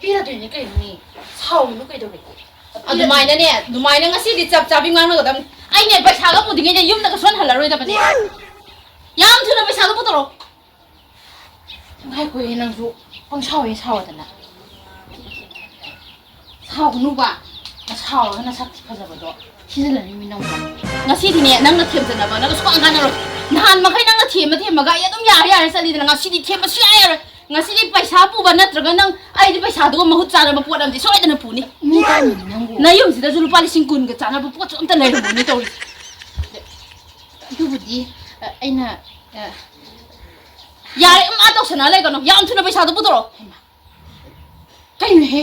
ꯄꯤꯔꯗꯣꯏꯅꯦ ꯀꯩꯅꯣꯅꯦ꯫ ꯁꯥꯎꯔꯨꯅꯨ ꯀꯩꯗꯧꯔꯒꯦ? ꯑꯗꯨꯃꯥꯏꯅꯅꯦ, ꯑꯗꯨꯃꯥꯏꯅ ꯉꯁꯤꯗꯤ ꯆꯞ ꯆꯥꯕꯤ ꯉꯥꯡꯅꯒꯗꯕꯅꯤ꯫ ꯑꯩꯅꯦ ꯄꯩꯁꯥꯒ ꯄꯨꯗ꯭ꯔꯤꯉꯩꯗ ꯌꯨꯝꯗꯒ ꯁꯣꯟꯍꯜꯂꯔꯣꯏꯗꯕꯅꯦ꯫ ꯌꯥꯝ ꯊꯨꯅ ꯄꯩꯁꯥꯗꯣ ꯄꯨꯊꯣꯔꯛꯑꯣ꯫ ꯉꯥꯏꯈꯣꯍꯦ, ꯅꯪꯁꯨ ꯄꯪꯁꯥꯎ ꯍꯦꯛ ꯁꯥꯎꯔꯗꯅ꯫ ꯁꯥꯎꯒꯅꯨꯕ꯫ ꯁꯥꯎꯔꯒ ꯅꯁꯛ ꯐꯖꯕꯗꯣ ꯊꯤꯖꯤꯜꯂꯅꯤ ꯃꯤ ꯅꯪꯕꯨ꯫ ꯉꯁꯤꯗꯤꯅꯦ, ꯅꯪꯅ ꯊꯦꯝꯖꯟꯅꯕ ꯅꯪ ꯁꯨꯡꯀꯥꯟ ꯀꯥꯟꯅꯔꯣꯏ꯫ ꯅꯍꯥꯟ ꯃꯈꯩ ꯅꯪꯅ ꯊꯦꯝꯃ ꯊꯦꯝꯃꯒ ꯑꯩ ꯑꯗꯨꯝ ꯌꯥꯔꯦ ꯌꯥꯔꯦ ꯆꯠꯂꯤꯗꯅ, ꯉꯁꯤꯗꯤ ꯊꯦꯝꯕ ꯁꯨꯡꯌꯥ ꯌꯥꯔꯣꯏ꯫ ꯉꯁꯤꯗꯤ ꯄꯩꯁꯥ ꯄꯨꯕ ꯅꯠꯇ꯭ꯔꯒ ꯅꯪ ꯑꯩꯗꯤ ꯄꯩꯁꯥꯗꯨꯒ ꯃꯍꯨꯠ ꯆꯥꯅꯕ ꯄꯣꯠ ꯑꯃꯗꯤ ꯁꯣꯏꯗꯅ ꯄꯨꯅꯤ꯫ ꯃꯤ ꯀꯥꯏꯅꯤ ꯅꯪꯕꯨ? ꯅꯌꯨꯝꯁꯤꯗꯁꯨ ꯂꯨꯄꯥ ꯂꯤꯁꯤꯡ ꯀꯨꯟꯒ ꯆꯥꯅꯕ ꯄꯣꯠꯁꯨ ꯑꯝꯇ ꯂꯩꯔꯝꯃꯣꯏꯅꯦ ꯇꯧꯔꯤꯁꯦ꯫ ꯑꯗꯨꯕꯨꯗꯤ, ꯑ, ꯑꯩꯅ, ꯑ, ꯌꯥꯔꯦ, ꯃꯥ ꯇꯧꯁꯟꯅ ꯂꯩꯒꯅꯨ꯫ ꯌꯥꯝ ꯊꯨꯅ ꯄꯩꯁꯥꯗꯣ ꯄꯨꯊꯣꯔꯛꯑꯣ꯫ ꯍꯩꯃꯥ꯫ ꯀꯩꯅꯣꯍꯦ?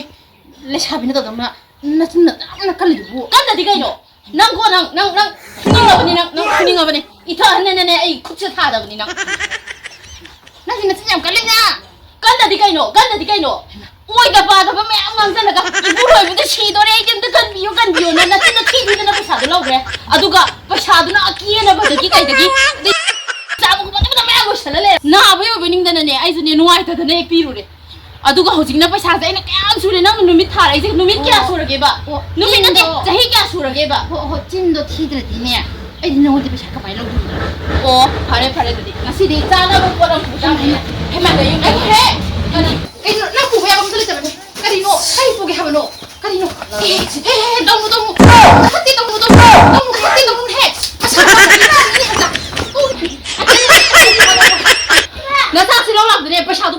ꯂꯩꯁꯥꯕꯤꯅ ꯇꯧꯗꯧꯅ ꯅꯆꯤꯟ ꯌꯥꯝꯅ ꯀꯜꯂꯤꯗꯨꯕꯨ? ꯀꯜꯂꯗꯤ ꯀꯩꯅꯣ? ꯅꯪ ꯀꯣ, ꯅꯪ, ꯅꯪ, ꯅꯪ ꯐꯨꯅꯤꯡꯉꯕꯅꯤ, ꯅꯪ, ꯅꯪ ꯐꯨꯅꯤꯡꯉꯕꯅꯤ꯫ ꯏꯊꯛ ꯍꯟꯅꯅꯦ ꯑꯩ ꯈꯨꯠꯁꯦ ꯊꯥꯗꯕꯅꯤ ꯅꯪ꯫ ꯅꯪꯗꯤ ꯅꯆꯤꯟ ꯌꯥꯝ ꯀꯜꯂꯤꯅ꯫ ꯀꯜꯂꯗꯤ ꯀꯩꯅꯣ? ꯀꯜꯂꯗꯤ ꯀꯩꯅꯣ? ꯍꯩꯃꯥ꯫ ꯑꯣꯏꯗ ꯄꯥꯗꯕ ꯃꯌꯥꯝ ꯉꯥꯡꯁꯤꯜꯂꯒ ꯏꯄꯨꯔꯣꯏꯕꯗ ꯁꯤꯗꯣꯔꯦ, ꯑꯩ ꯑꯝꯇ ꯀꯟꯕꯤꯌꯨ, ꯀꯟꯕꯤꯌꯨꯅ ꯅꯆꯤꯟꯗ ꯊꯤ ꯊꯤꯗꯅ ꯄꯩꯁꯥꯗꯣ ꯂꯧꯈ꯭ꯔꯦ꯫ ꯑꯗꯨꯒ ꯄꯩꯁꯥꯗꯨꯅ ꯑꯀꯦꯅꯕꯗꯒꯤ ꯀꯩꯗꯒꯤ ꯑꯗꯩ ꯆꯥꯕ ꯈꯣꯠꯄ ꯑꯗꯨꯝ ꯃꯌꯥꯝ ꯂꯣꯏꯁꯜꯂ ꯂꯩꯔꯦ꯫ ꯅꯥꯕꯒꯤ ꯑꯣꯏꯕ ꯅꯤꯡꯗꯅꯅꯦ ꯑꯩꯁꯨꯅꯦ ꯅꯨꯡꯉꯥꯏꯇꯗꯅ ꯍꯦꯛ ꯄꯤꯔꯨꯔꯦ꯫ ꯑꯗꯨꯒ ꯍꯧꯖꯤꯛꯅ ꯄꯩꯁꯥꯁꯦ ꯑꯩꯅ ꯀꯌꯥꯝ ꯁꯨꯔꯦ? ꯅꯪꯅ ꯅꯨꯃꯤꯠ ꯊꯥꯔꯛꯏꯁꯦ ꯅꯨꯃꯤꯠ ꯀꯌꯥ ꯑꯣ꯫ ꯁꯨꯔꯒꯦꯕ? ꯑꯣ, ꯅꯨꯃꯤꯠ ꯅꯠꯇꯦ, ꯆꯤꯟꯗꯣ꯫ ꯆꯍꯤ ꯀꯌꯥ ꯁꯨꯔꯒꯦꯕ? ꯍꯣ, ꯍꯣ, ꯆꯤꯟꯗꯣ ꯊꯤꯗ꯭ꯔꯗꯤꯅꯦ, ꯑꯩꯗꯤ ꯅꯉꯣꯟꯗ ꯄꯩꯁꯥ ꯀꯃꯥꯏꯅ ꯂꯧꯗꯣꯏꯅꯣ? ꯑꯣ, ꯐꯔꯦ, ꯐꯔꯦ, ꯑꯗꯨꯗꯤ ꯉꯁꯤꯗꯤ ꯆꯥꯅꯕ ꯄꯣꯠ ꯑꯃ ꯄꯨꯖꯔꯛꯀꯦ꯫ ꯍꯩꯃꯥ, ꯍꯩꯃꯥ, ꯍꯩꯃꯥ, ꯀꯩꯅꯣ? ꯀꯔꯤ? ꯀꯩꯅꯣ? ꯅꯪ ꯄꯨꯕ ꯌꯥꯕ ꯑꯝꯇ ꯂꯩꯇꯕꯅꯦ꯫ ꯀꯔꯤꯅꯣ? ꯀꯔꯤ ꯄꯨꯒꯦ ꯍꯥꯏꯕꯅꯣ? ꯀꯔꯤꯅꯣ? ꯍꯦ, ꯍꯦ, ꯍꯦ, ꯍꯦ, ꯇꯧꯅꯨ, ꯇꯧꯅꯨ꯫ ꯐꯠꯇꯦ, ꯇꯧꯅꯨ, ꯇꯧꯅꯨ꯫ ꯇꯧꯅꯨ, ꯐꯠꯇꯦ, ꯇꯧꯅꯨ, ꯍꯦ꯫ ꯑꯁ, ꯇꯧꯅꯨ, ꯇꯧꯅꯨ, ꯍꯦ꯫ ꯅꯆꯥꯁꯤ ꯂꯧ ꯂꯥꯛꯇꯅꯦ, ꯄꯩꯁꯥꯗꯨ